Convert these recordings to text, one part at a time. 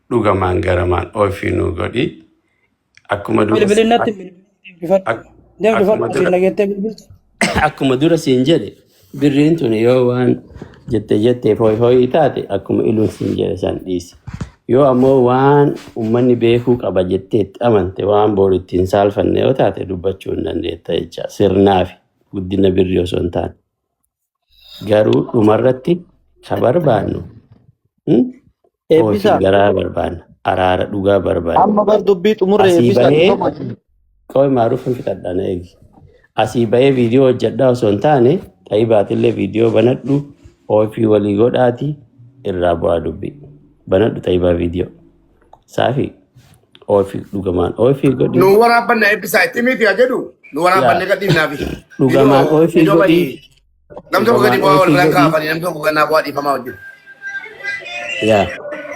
Dhugamaan garamaan ofii nuu godhi. Akkuma dura Bilbilin natti hin bilbilin deemsifadhu. akkuma Deemsifadhu asiin dura dhageettee bilbilta. akkuma dura siin jedhe birriin tun yoo waan jette jettee hooyi hooyi taate akkuma iluun siin jedhe san dhiisi. Yoo ammoo waan uummanni beekuu qaba jettee itti amante waan boru ittiin saalfanne yoo taate dubbachuu hin dandeetta jecha sirnaa fi guddina birrii osoo hin taane. Garuu dhumarratti ka barbaannu hoofi Eebbisaa. garaa barbaanna araara dhugaa barbaanna. Amma bar dubbii xumurre Asii eebbisaa bahee dhufama. qoy maaruuf hin fixadha na eegi. Asii bahee viidiyoo hojjedhaa osoo hin taane xayyibaatillee viidiyoo banadhu ofii walii godhaati irraa bu'aa dubbii. Banadhu xayyibaa viidiyoo. Saafi ofii dhugamaan ofii godhi. Nu waraabbanna eebbisaa itti miti haa jedhu. Nu Yaa waraabbanne gadhiifnaafi. dhugamaan Viidiyoo ofii viidiyoo godhi. bani nam tokko gadi Dhugamaan bu'aa ofii wal godhi. kaafanii nam tokko gannaa bu'aa dhiifamaa wajjin. Yaa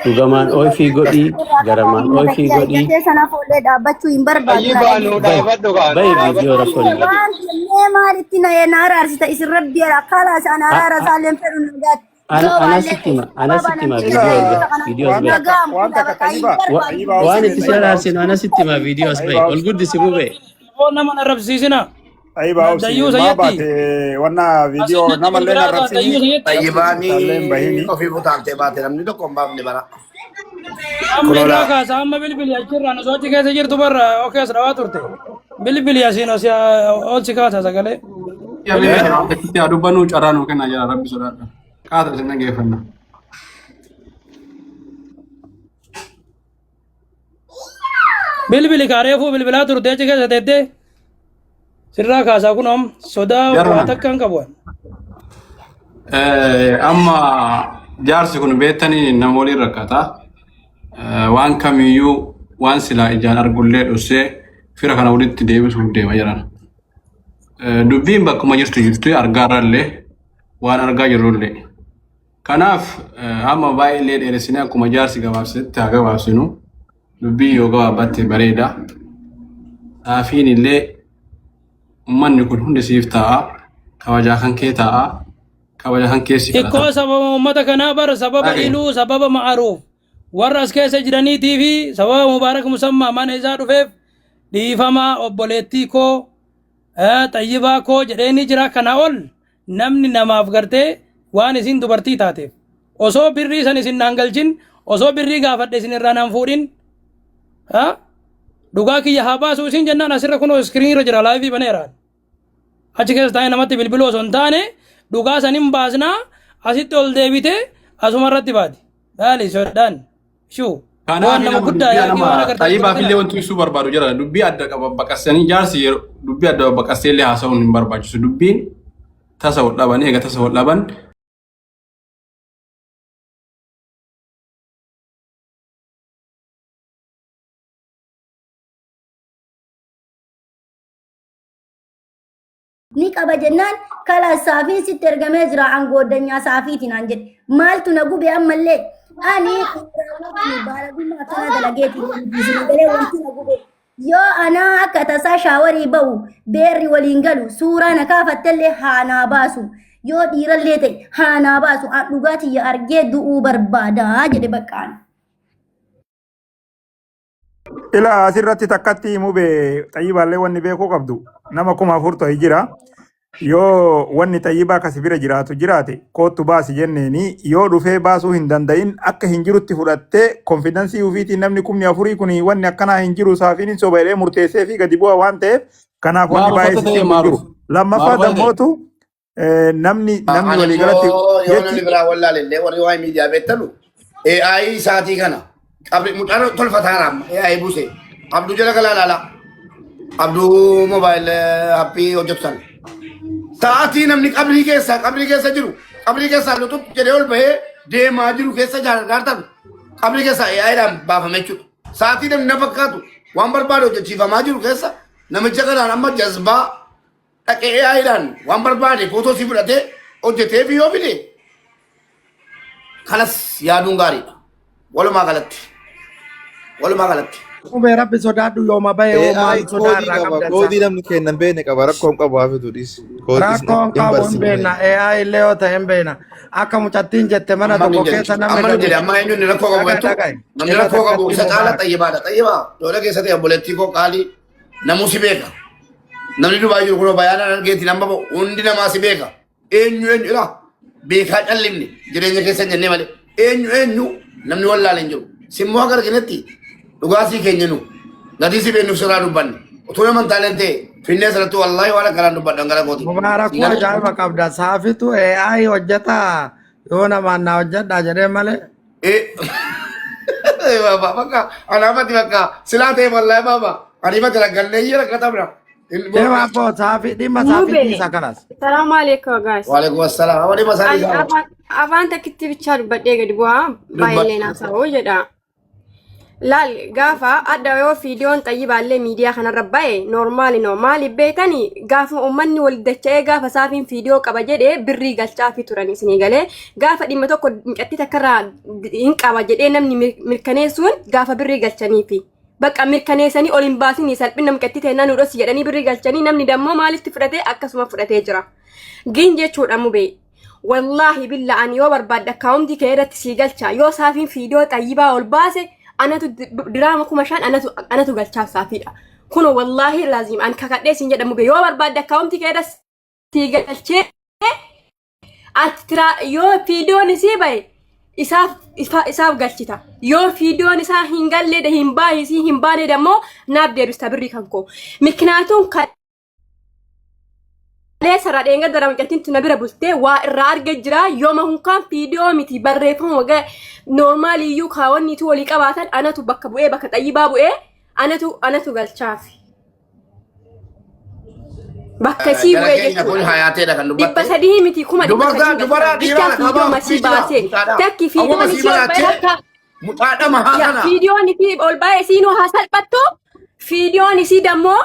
dhugamaan ofii godhi. Garamaan ofii godhi. Ijjatee sana fuullee dhaabbachuu hin barbaadu na Tayyibaa nu dhageessu. Bahi dhaabadhu kaa nu bahi dhaabadhu. viidiyoo rakkoon hin qabu. Waan jennee maalitti na na araarsita isin rabbi kalaas ana araara isaallee fedhu nagaatti. Ana Yoo ana baallee sitti hima ana sababa sitti hima namticha viidiyoo jechuudha erga kana viidiyoo as Waan bahi. takka nagaan waan fuudha takka bakka hin xayyibaa Wa- barbaadu. xayyibaa Waan obsi itti si xayyibaa araarsinu obsi ana sitti hima viidiyoo as bahi. xayyibaa Ol obsi guddisi mubee. Boo nama na rabsiisina. xayyibaa obsi Dayyuu maa sayyatti. baate wanna Asiin viidiyoo natti namallee bilbilaa ta'a dayyuu narrabsini sayyatti. Xayyibaanii isaallee hin bahini. ofii butaantee baate namni tokko hin baafne bara. Amma Kunoo irraa laa. kaasa amma bilbili achirraan osoo achi keessa jirtu barra okee as dhawaa turte. Bilbili asiin osoo ol si kaasa sagalee. Bilbili. Itti haa dubbannu carraa nuu kennaa jira rabbi sodaadha. Qaata isin dhageeffanna. Bilbili kaareefuu bilbilaa turte achi keessa teettee sirraa kaasaa kun am sodaa waa Jarman. takka hin qabu. Amma jaarsi kun beektanii nama waliin rakkata. Waan kamiyyuu waan silaa ijaan argullee dhossee fira kana walitti deebisuuf deema jiran. Dubbiin bakkuma jirtu jirtu argaarrallee waan argaa jirrullee. Kanaaf amma baay'ee dheeressinee akkuma jaarsi gabaabsetti haa gabaabsinu. Dubbiin yoo gabaabbatte bareeda. Xaafiin illee uummanni kun hundi siif taa'a. Kabajaa kan kee taa'a. Kabaja kan kee si Xiqqoo kadhata. sababa uummata kanaa bara sababa Dhaga'i. iluu sababa ma'aruuf warra as keessa jiraniitii fi sababa mubaarak musammaa mana isaa dhufeef dhiifamaa obboleettii koo xayyibaa koo jedhee ni jira kana ol namni namaaf gartee waan isin dubartii taateef osoo birrii san isin naan galchin osoo birrii gaafadhe isin irraa naan fuudhin ha? Dhugaa kiyya haa baasu isin jennaan asirra kunoo iskiriin irra jira laayivii baneeraan achi keessa taa'ee namatti bilbiluu osoo hin taane dhugaa san hin baasnaa asitti ol deebite asuma irratti baati laali sodaan shuu Kanaaf waan nama nama guddaa dubbii yaaqii nama waan agartan xayyibaaf illee godhatina wanti ibsuu barbaadu jira. Dubbii adda qaba baqassanii jaarsi yeroo dubbii adda baqassee illee haasa'uun hin barbaachisu. Dubbiin tasa wal dhaban eega tasa wal dhaban Ni qaba jennaan kala saafiin sitti ergamee jira an gooddanyaa saafiiti naan jedhe. Maaltu na gube ammallee ani raawwatni baalagummaa akkanaa dalageeti isin galee wanti na gube. Yoo anaa akka tasaa shaawarii ba'u beerri waliin galu suuraa na kaafattellee haa naa baasu. Yoo dhiirallee ta'e haa naa baasu an dhugaa tiyya argee du'uu barbaada jedhe baqqaan. Ila asirratti takkatti himuu be xayyibaallee wanni beekuu qabdu nama 4000 ta'e jira. Yoo wanni xayyibaa kasi bira jiraatu jiraate koottu baasi jenneeni yoo dhufee baasuu hin danda'in akka hin jirutti fudhattee konfidansii ofiitiin namni 40,000 kun wanni akkanaa hin jiru saafiin hin soba jedhee murteessee fi gadi bu'a waan ta'eef kanaaf wanni Maal baay'ee uffata sitti ta'e himu hin jiru. maaruuf? Maal Lammaffaa uffata ta'e? dammootu namni namni Ani waliigalatti immoo yoo jechi namni biraa wallaale illee warri waa'ee miidiyaa beektanu AI isaatii kana qabri mucaan tolfataara amma AI buuse Abduu jala galaa ilaala Abduu moobaayil appii hojjetu sana. Sa'aatii namni qabrii keessa qabrii keessa jiru qabrii keessaa luxux jedhee ol bahee deemaa jiru keessa jaargaartan qabrii keessaa AIdhaan baafame jechuudha. Sa'aatii namni na fakkaatu waan barbaade hojjechiifamaa jiru keessa namicha kanaan amma jazbaa dhaqee AIdhaan waan barbaade footoo si fudhatee hojjetee fi yoo fide kanas yaaduun gaariidha. Walumaa galatti. Walumaa galatti. Qubee rabbi sodaadhu yooma bahe hoo AI maal sodaa koodii irraa qaba. qabda isaa. Koodii namni kennan beekne qaba. Rakkoon qabu haa fidu dhiisi. Koodii Rakkoon hin qabu hin barsiifne. beekna. AI illee yoo ta'e hin beekna. Akka mucattiin jette mana Amma tokko nu jedhe. keessa namni Amma nu gadi jedhe. Amma eenyu inni rakkoo qabu dhagaye beektu? dhagaye. Namni Ila rakkoo qabu takkatti isa caala mubaarak. xayyibaadha. Xayyibaa doola keessa ta'e obboleettii koo qaalii namuu si beeka. Namni Dubaay jiru kunoo bayaanaan argeetiin amma ba'u hundi namaa si beeka. Eenyu eenyu ilaa beekaa callimne jireenya keessa hin jennee malee eenyu eenyu namni wallaale hin jiru. Simmoo akka arginetti dhugaasii keenya nu gatii si beeknuuf sirraa dubbanne. Utuu nama hin taaleen ta'e finnee asirratti wallaahi waan akkanaan dubbadhan gara kooti. Mubaarakuu Si galee? ajaa'iba qabda. Saafitu AI hojjetaa yoo namaan na hojjedhaa jedhee malee. Eh, baba, bakka anaafatti bakka silaa ta'e wallaahi baba ani bakka rakkannee jira rakkatamna. Deema abboo saafii dhimma saafii Mube. dhiisa kanas. Salaamu alaikum guys. Waalaikum assalaam. Awwa dhimma isaanii Ani isaa. afaan takkitti bichaa dubbadhee gadi bu'aa baay'ee naasa'oo jedha. Laal gaafa adda yoo fiidiyoon xayyibaallee miidiyaa kanarra ba'e noormaali noo maaliif beektani gaafa uummanni wal dacha'ee gaafa saafiin fiidiyoo qaba jedhee birrii galchaafii turan isinii galee gaafa dhimma tokko mucattii takkarraa hin qaba jedhee namni mirkaneessuun gaafa birrii galchaniifi. Bakka mirkaneessanii ol hin baasinii salphina mucattii ta'e nu dhosi jedhanii birrii galchanii namni dammoo maalitti fudhatee akkasuma fudhatee jira. Gin jechuudha mubee. Wallaahi billa ani yoo barbaadde akkaawuntii kee irratti sii galcha yoo saafiin fiidiyoo xayyibaa ol baase anatu diraama 5000 anatu galchaaf saafiidha. Kuno wallaahi laazim ani kakadhee siin jedha mubee yoo barbaadde akkaawuntii kee irratti sii galchee ati yoo fiidiyoon isii bahe isaaf galchita. Yoo fiidiyoon isaa hin galle hin baay'isii hin baane dammoo naaf deebista birrii kan koo. Mikinaatuun kaleessa irraa dheengadda irraa mucattiin tuna bira bultee waa irraa arge jira yooma hunkaan fiidiyoo miti barreeffama noormaali iyyuu kaawwanniitu walii qabaatan anatu bakka bu'ee bakka xayyibaa bu'ee anatu galchaafi. Bakka isii Jara bu'ee keenya kun jechuudha. hayaateedha kan Dhibba dubbatte. sadii miti kuma dhibba Dubartaa sadii dubara galchaa. dhiiraa Bichaa fiidiyoo qabaa masii ofii jira baasee. mucaadha. Takki Awwa fiidiyoon masii isii ol ba'ee baraachee takka mucaadha mahaa yaa kana. fiidiyoon isii ol ba'ee isiinuu haa salphattu. Fiidiyoon isii dammoo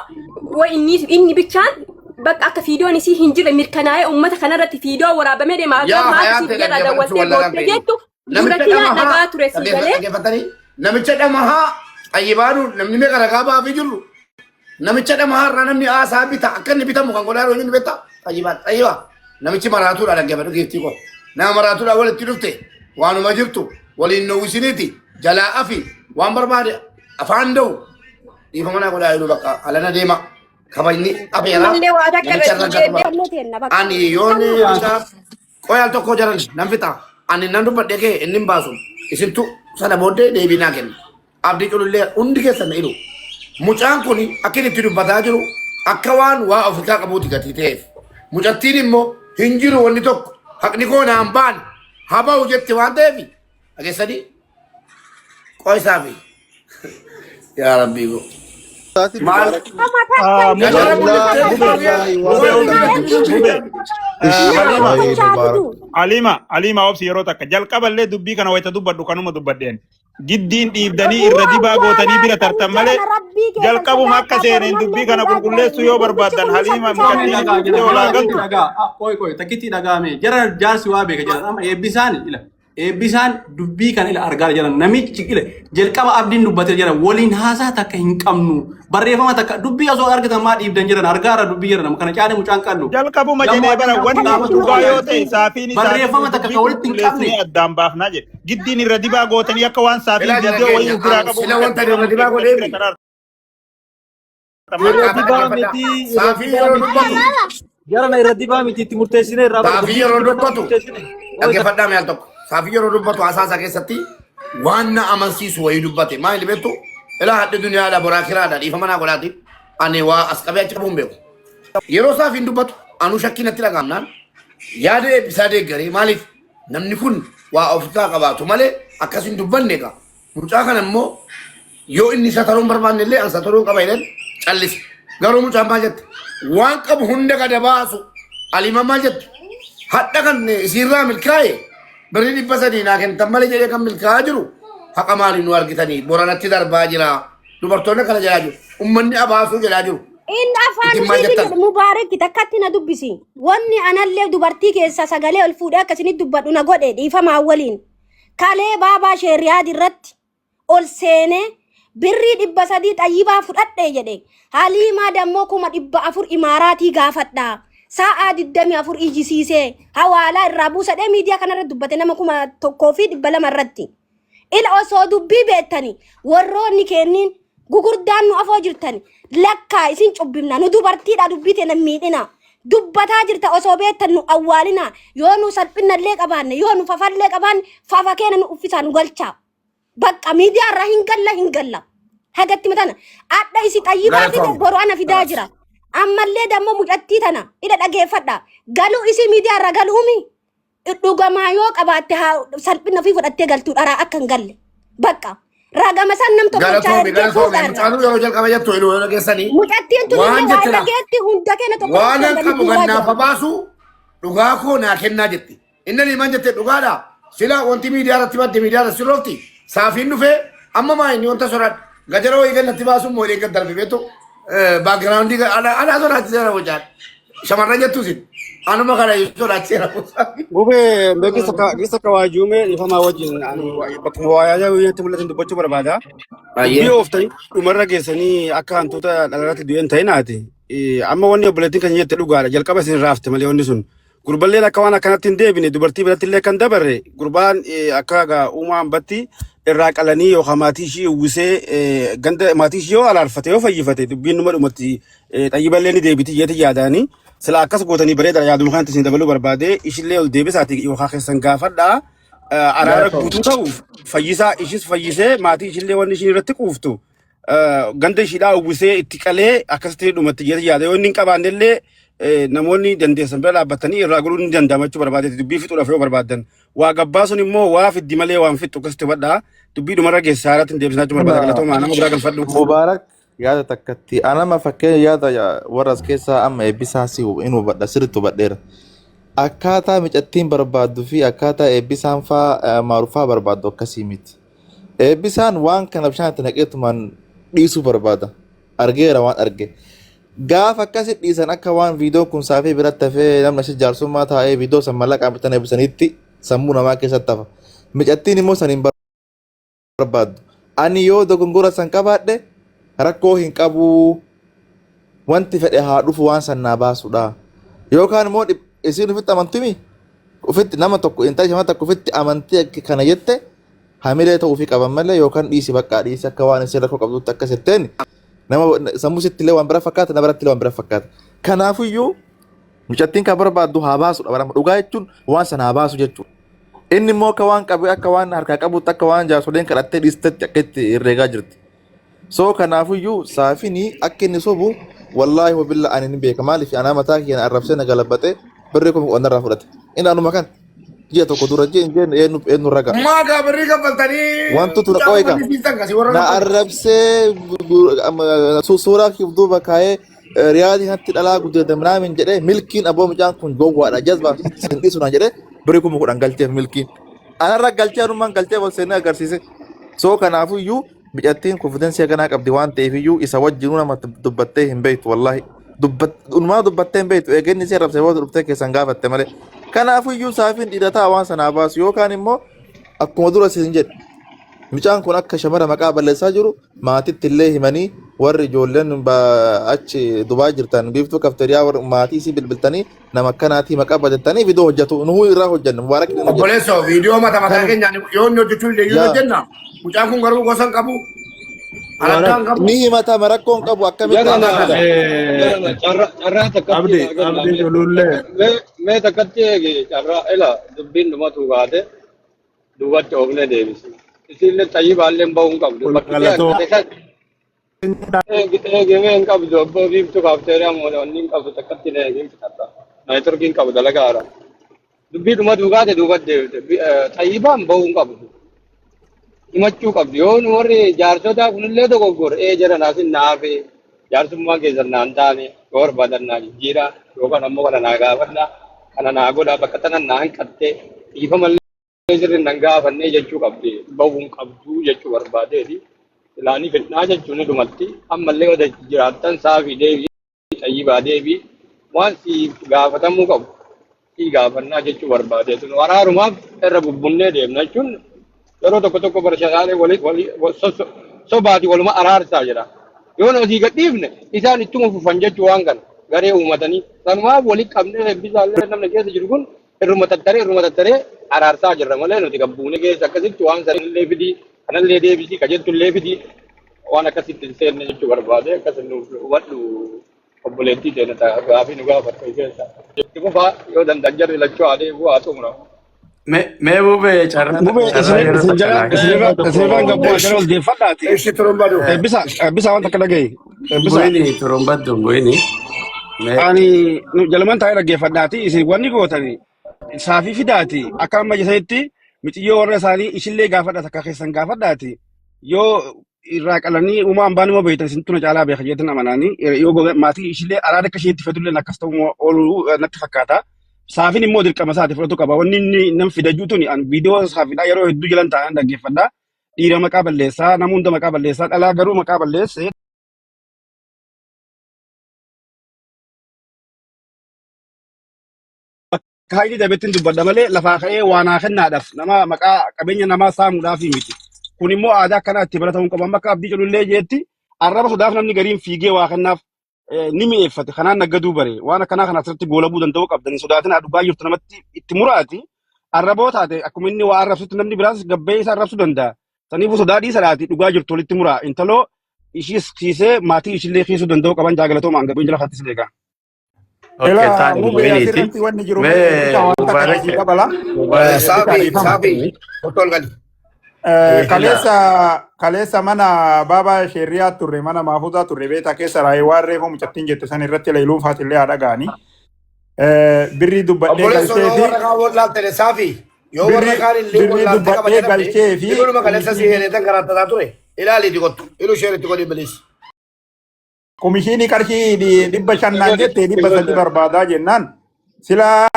wa inni bichaan bakka akka fiidiyoon isii hin jirre mirkanaa'ee uummata kanarratti fiidiyoo waraabamee deema. Yaa Akka maal isii hayaatee biyyarraa dhaggeeffachuu daawwattee wallaalaan boottee beeknu. jettu Namicha duratti naan dhamahaa dhagaa ture sii galee. dhaggeeffatanii namicha dhamahaa xayyibaadhu namni meeqa ragaa baafii jirru. Namicha dhamahaa irraa namni haasaa bita akka inni bitamu kan godhaa jiru inni beektaa xayyibaa xayyibaa namichi maraatuudha dhaggeeffadhu giiftii koo. Nama maraatuudha walitti dhufte waanuma jirtu waliin nowwisiniiti jalaa afi waan barbaade afaan da'u dhiifama naa godhaa jiru bakka alana deema kabajni afeeraa Ammallee waa takka namicha irratti irra gatuba. deemnee teenna bakka. Ani yoon mucaa qoyaal tokko jaran nan fixa. Ani nan dubbadhe kee inni hin baasu. Isintu sana booddee deebii naa kenna. Abdii culullee hundi keessan na ilu. Mucaan kun akka inni itti dubbataa jiru akka waan waa Afrikaa qabuuti gatii ta'eef. Mucattiin immoo hin jiru wanni tokko haqni koo naan baane haa ba'u jette waan ta'eef dhageessanii qo'isaa fi yaa rabbii koo. Saati Maal Mubaarak. Ah, Mube, gajara Wallaahi Mube, billaahi Mube, waan obsi, Mube. Ish Halima, waa'ee Mubaarak. Halima, Halima obsi yeroo takka jalqaballee dubbii kana wayita dubbadhu kanuma dubbadheen. Giddiin dhiibdanii irra dibaa gootanii bira tartan malee jalqabuma akka seeneen dubbii kana qulqulleessuu yoo barbaaddan Halima Qoy mucattiin dhagaa itti jira olaa jara galtu. dhagaa qoy qoy takkitti dhagaame jara jaarsi waa beeka jira amma eebbisaan ila eebbisaan dubbii kana ila argaa jira namichi ila jalqaba abdiin dubbatee jira waliin haasaa takka hin qabnu barreeffama takka dubbii osoo argatan maa dhiibdan jiran argaara dubbii jira nama kana caale mucaan qallu Jalqabuma lammoo jedhee bara addunyaa wanni gaafatu dhugaa yoo ta'e qabu saafiin isaatiin barreeffama takka dubbii kan walitti hin qabne qulqulleessinee addaan baafnaa jedhe. Giddiin irra dibaa gootanii akka waan saafiin Ilaa jara viidiyoo wayii keenya of biraa qabu sila wanta mucattii irra dibaa bira godheemi. taraartan Irra malee. Fakkaata dibaa dhaggeeffadhaa. miti, irra Saafii dibaa yeroo miti. dubbatu Jarana irra dibaa miti itti murteessine irraa bara saafii dubbii yeroo itti bakka dubbatu murteessine. Ooyita. dhaggeeffadhaa mee al tokko. Saafii yeroo dubbatu haasaa isaa keessatti waan na amansiisu wayii dubbate. Maal beektu? Ilaa hadhi duniyaadha boraa kiraadha dhiifama naa godhaati. Ani waa as qabee achi qabuun beeku. Yeroo saafiin dubbatu anuu shakkii natti dhaga'amnaan yaada eebbisaa deeggaree maaliif namni kun waa ofirraa qabaatu malee akkas hin dubbanne egaa. Mucaa kana immoo yoo inni isa taruun barbaanne illee an sataruun qaba jedhan callise. Garuu mucaan maal jette? Waan qabu hunda gada baasu. Aliimaan maal jette? Hadha kan isiirraa milkaa'e birrii 300 naa kennitan malee jedhee kan milkaa'aa jiru haqa maalii nu argitanii boranatti darbaa jira. Dubartoonni akkana jedhaa jiru. Uummanni abaasuu jedhaa jiru. Inni afaan Isin maal isiitiin jettan? jedhe Mubaarak takkatti na dubbisi. Wanni anallee dubartii keessa sagalee ol fuudhee akkasinitti dubbadhu na godhe dhiifamaa waliin. Kalee baabaa sheeriyaad irratti ol seenee Birrii 300 Xayyibaa fudhadhe jedhe. Haliimaa dammoo 400,000 Imaaraatii gaafadha. Sa'aa 24 iyyisiisee hawaalaa irraa buusadhee miidiyaa kanarra dubbate nama 1200 irratti. Ila osoo dubbii beektani warroonni kenniin gugurdaan nu afoo jirtani lakkaa isin cubbimna nu dubartiidha dubbii teena miidhina. Dubbataa jirta osoo beektan nu awwaalina yoo nu salphinnallee qabaanne yoo nu fafallee qabaanne fafa keena nu uffisaa nu galchaa. Bakka miidiyaa irraa hin galla hin galla. Hagatti matana. Adha isi xayyibaa fide Galatoomi. boru ana fidaa jira. Ammallee dammoo mucattii tana ila dhageeffadha. Galuu isii miidiyaa irraa galuumi. Dhugamaa yoo qabaatte haa salphina ofii fudhattee galtuu dharaa akka hin galle. Bakka ragama san nam tokkochaa Galatoomi ergee galatoomi fuudhaa irraa. mucaanuu yeroo jalqaba jettu iluu yeroo geessanii Mucattiin tun waan illee waa jette laa dhageetti hunda keenya tokko waan tokko an gadi qabu guuraa gannaafa jira. baasu dhugaa koo naa kennaa jetti. Inni liimaan jette dhugaadha. Sila wanti miidiyaa irratti madde miidiyaa irratti sirroofti. Saafiin dhufee amma maa inni wanta soraadha. Gajara wayii gannatti baasuun moolee gad darbe beektu. Baakgiraawundii alaa sodaachiseera mucaan. Shamarran jettu isin. Anuma kana sodaachiseera mucaan. Gubee beekisa keessa kawaajuume dhifamaa wajjin ani bakkuma waa yaadaa guyyatti mul'atan dubbachuu barbaada. Dubbii Baay'ee. ooftanii dhumarra geessanii akka hantuuta dhalarratti du'een ta'inaati. Amma wanni obboleettiin kan jette dhugaadha. Jalqaba isin raafte malee wanni sun. Gurballeen akka waan akkanatti hin deebine dubartii biratti illee kan dabarre gurbaan akka egaa uumaan batti irraa qalanii yookaan maatii ishii uwwisee ganda maatii ishii yoo alaarfate yoo fayyifate dubbiin numa dhumatti xayyiballee ni deebiti jeeti yaadaanii sila akkas gootanii bareeda yaaduma kanatti isin dabaluu barbaade ishillee ol deebisaati yookaan keessan gaafadhaa araara Galatoomi. guutuu ta'uuf fayyisaa ishis fayyisee maatii ishillee wanni ishiin irratti quuftu ganda ishiidhaa uwwisee itti qalee akkasitti dhumatti jeeti yaada yoo inni hin qabaanne illee namoonni dandeessan bira dhaabbatanii irraa godhuun ni danda'ama jechuu barbaadeeti dubbii fixuudhaaf yoo barbaadan waa gabbaasuun immoo waa fiddi malee waan fixxu akkasitti hubadhaa dubbii dhumarra geessa haaratti hin deebisnaa jechuu barbaada galatoomaa nama biraa galfadhu. Mubaarak yaada takkatti anama fakkeenya yaada warra as keessaa amma eebbisaa si in hubadha sirriitti hubadheera. Akkaataa micattiin barbaaddu fi akkaataa eebbisaan faa maarufaa barbaaddu akkasii miti. Eebbisaan waan kana bishaan itti naqeetumaan dhiisuu barbaada. Argeera waan arge. Gaafa akkasi dhiisan akka waan viidiyoon kun saafii biratti hafee namni achi jaarsummaa taa'ee viidiyoo san mallaqaan bitan eebbisanitti sammuu namaa keessatti hafa. Micattiin immoo san hin barbaaddu. Ani yoo dogongora san qabaadhe rakkoo hin qabuu wanti fedhe haa dhufu waan san naa baasudha. Yookaan immoo isiin ofitti amantimi ofitti nama tokko intala shama tokko ofitti amantii akka kana jette hamilee ta'uufii qaban malee yookaan dhiisi bakka dhiisi akka waan isin rakkoo qabdutti akkas jetteen nama sammuu sitti illee waan bira fakkaata na biratti illee waan bira fakkaata. Kanaafiyyuu mucattiin kan barbaaddu haa baasudha barama dhugaa jechuun waan sana haa baasu jechuudha. Inni immoo akka waan qabu akka waan harkaa qabutti akka waan jaarsoleen kadhattee dhiistetti akka itti herreegaa jirti. So kanaafiyyuu saafini akka inni sobu wallaahi wabilla ani ni beeka maaliif anaa mataa kiyyan arrabsee na galabaxee birrii 10,000 irraa fudhate. Inni anuma kan ji'a tokko dura ji'a hin jenne eenyu eenyu raga. Maa gaa birrii kaffaltanii Wantu tura mucaa qo'ee gaa. kafalchisiisan kasi warra Na kaffaltan. arrabsee suuraa kiif duuba kaa'ee riyaadii kanatti dhalaa guddate minaamin jedhee milkiin aboo mucaan kun gowwaadha jazbaa sin dhiisu naan jedhee birrii 10,000 galcheef milkiin. Anarra galchee anummaan galchee wal seenee agarsiise. So kanaafuyyuu micattiin konfidensii haganaa qabdi waan ta'eef iyyuu isa wajjinuu nama dubbattee hin beektu wallaahi. Dhumaa dubbattee hin beektu eegeenni ishee arrabsee booda dhuftee keessan gaafatte malee. Kanaafuyyuu saafiin dhiirataa waan sanaa baasu yookaan immoo akkuma dura isin jedhe mucaan kun akka shamara maqaa balleessaa jiru maatitti illee himanii warri ijoolleen achi Dubaay jirtan biiftuu kafteriyaa warri maatii isii bilbiltanii nama akkanaatii maqaa badettanii viidiyoo hojjetu nuhuu irraa hojjenna mubaarak ni hojjeta. Obboleessoo viidiyoo mata mataa Kanu keenyaan yoo inni hojjechuu illee yoo yaa hojjenna mucaan kun garuu gosa hin qabu aladdaa hin qabu. ni himatama rakkoo hin qabu akkamitti Jarana akka fida. jarana carra carraa takkatti Abdi naa kenna abdi mee culullee mee mee takkatti eegi carraa ila dubbiin dhumatu baate duubatti oofne deebisi. Isiillee xayyibaallee bahuu hin qabdu bakki ishee galatoo hanqate san eegi eegimee hin qabdu abboo biiftuu kaafteeriyaa moo wanni hin qabdu takkatti na eegin fixadha. Neetworkii hin qabu dalagaa haaraa. Dubbii dhumatu baate duubatti deebite xayyibaan bahuu hin qabdu. Himachuu qabdu yoo nu warri jaarsotaa kunillee dogoggore ee jara naasin naafee jaarsummaan keessan naan taane yoo barbaadan naa jijjiiraa yookaan ammoo kana naa gaafadhaa kana naa godhaa bakka tana naa hanqattee dhiifamallee sirri nan gaafannee jechuu qabdi bahuu hin qabdu jechuu barbaadeeti. Ilaanii fidnaa jechuun ni dhumatti ammallee yoo jiraattan saafii deebii xayyibaa deebii waan siif gaafatamuu qabu sii gaafannaa jechuu barbaadeetu nu araarumaaf irra bubbunnee deemna jechuun yeroo tokko tokko barshasaalee wali wali Sobaati waluma araarsaa jedha. Yoo nu asii gadhiifne isaan ittuma fufan jechuu waan kana garee uumatanii. Sanumaaf walitti qabnee eebbisaallee namni keessa jiru kun irruma tattaree irruma tattaree araarsaa jirra malee nuti gabbuune keessa akkasitti waan sanillee fidii kanallee deebisii kajettullee fidii waan akkasitti hin seenne jechuu barbaade akkas nuuf hubadhu obboleettii teenya gaafii nu gaafatte keessa. Itti fufaa yoo danda'an jarri lachuu haa deebi'u haa xumuramu. Mee bubee carraa Bube carraa isin yeroo isin takka jala naa kenni. isinirra isinirraan gabbuu gara ol deeffadhaati. Ishi turumbadu. Eebbisa eebbisa waan takka dhagahi. Eebbisa Bu'ini turumbaddu bu'ini. Mee ani nu jaluman taa'ee dhaggeeffadhaati isin wanni gootani saafii fidaati akka amma jesanitti miciyyoo warra isaanii ishillee gaafadha takka keessan gaafadhaati yoo irraa qalanii uumaa hambaan immoo beektan isin tuna caalaa beeka jeetan amanaanii yoo maatii ishillee araada akka isheetti fedhullee akkas ta'uu oolu natti fakkaata. Saafin immoo dirqama isaati fudhatu qaba. Wanni inni nam fidajuu tuni an viidiyoo saafidhaa yeroo hedduu jalan taa'an dhaggeeffadha. Dhiira maqaa balleessaa, nama hunda maqaa balleessaa, dhalaa garuu maqaa balleesse. Akka haayilii dabettiin dubbadha malee lafaa ka'ee waa naa kennaadhaaf nama maqaa qabeenya namaa saamuudhaaf miti. Kun immoo aadaa akkanaa itti baratamuu qaba. Amma akka abdii culullee jeetti arraba sodaaf namni gariin fiigee waa kennaaf ni mi'eeffate. Kanaan naggaduu bare. Waan akkanaa kana asirratti goolabuu danda'uu qabdan. Hin sodaatin dhugaa jirtu namatti itti muraati. Arraboo taate akkuma inni waa arrabsutti namni biraas gabbee isa arrabsuu danda'a. Saniifuu sodaa dhiisadhaati dhugaa jirtu walitti muraa. Intaloo ishiis kiisee maatii ishillee kiisuu danda'uu qaban jaagalatooma hanga jala fattis leegaa. Okay, Ela taani mube bu'iniiti. asirratti wanni jiru Mee eebbisa waan takka Mubaarak sii dabala. Mubaarak Eebbisa Saafi dhiifama. saafi otol gali. ila Kaleessa kaleessa mana baaba sheerriyaa turre mana maafuutaa turre beetaa keessa raayee waan reefu mucattiin jette san irratti leeluun faatillee haa dhaga'anii. Birrii dubbadhee Obboleessoo galchee yoo fi warra kaan wallaalte saafi yoo warra birrii kaan illee birrii wallaalte qaba dubbadhee jedhamte galchee fi iluma kaleessa si komishinii heeretan karattataa ture ilaaliiti kottu ilu sheer itti godhi bilis. komishinii qarshii 500 naan jette 300 barbaadaa jennaan silaa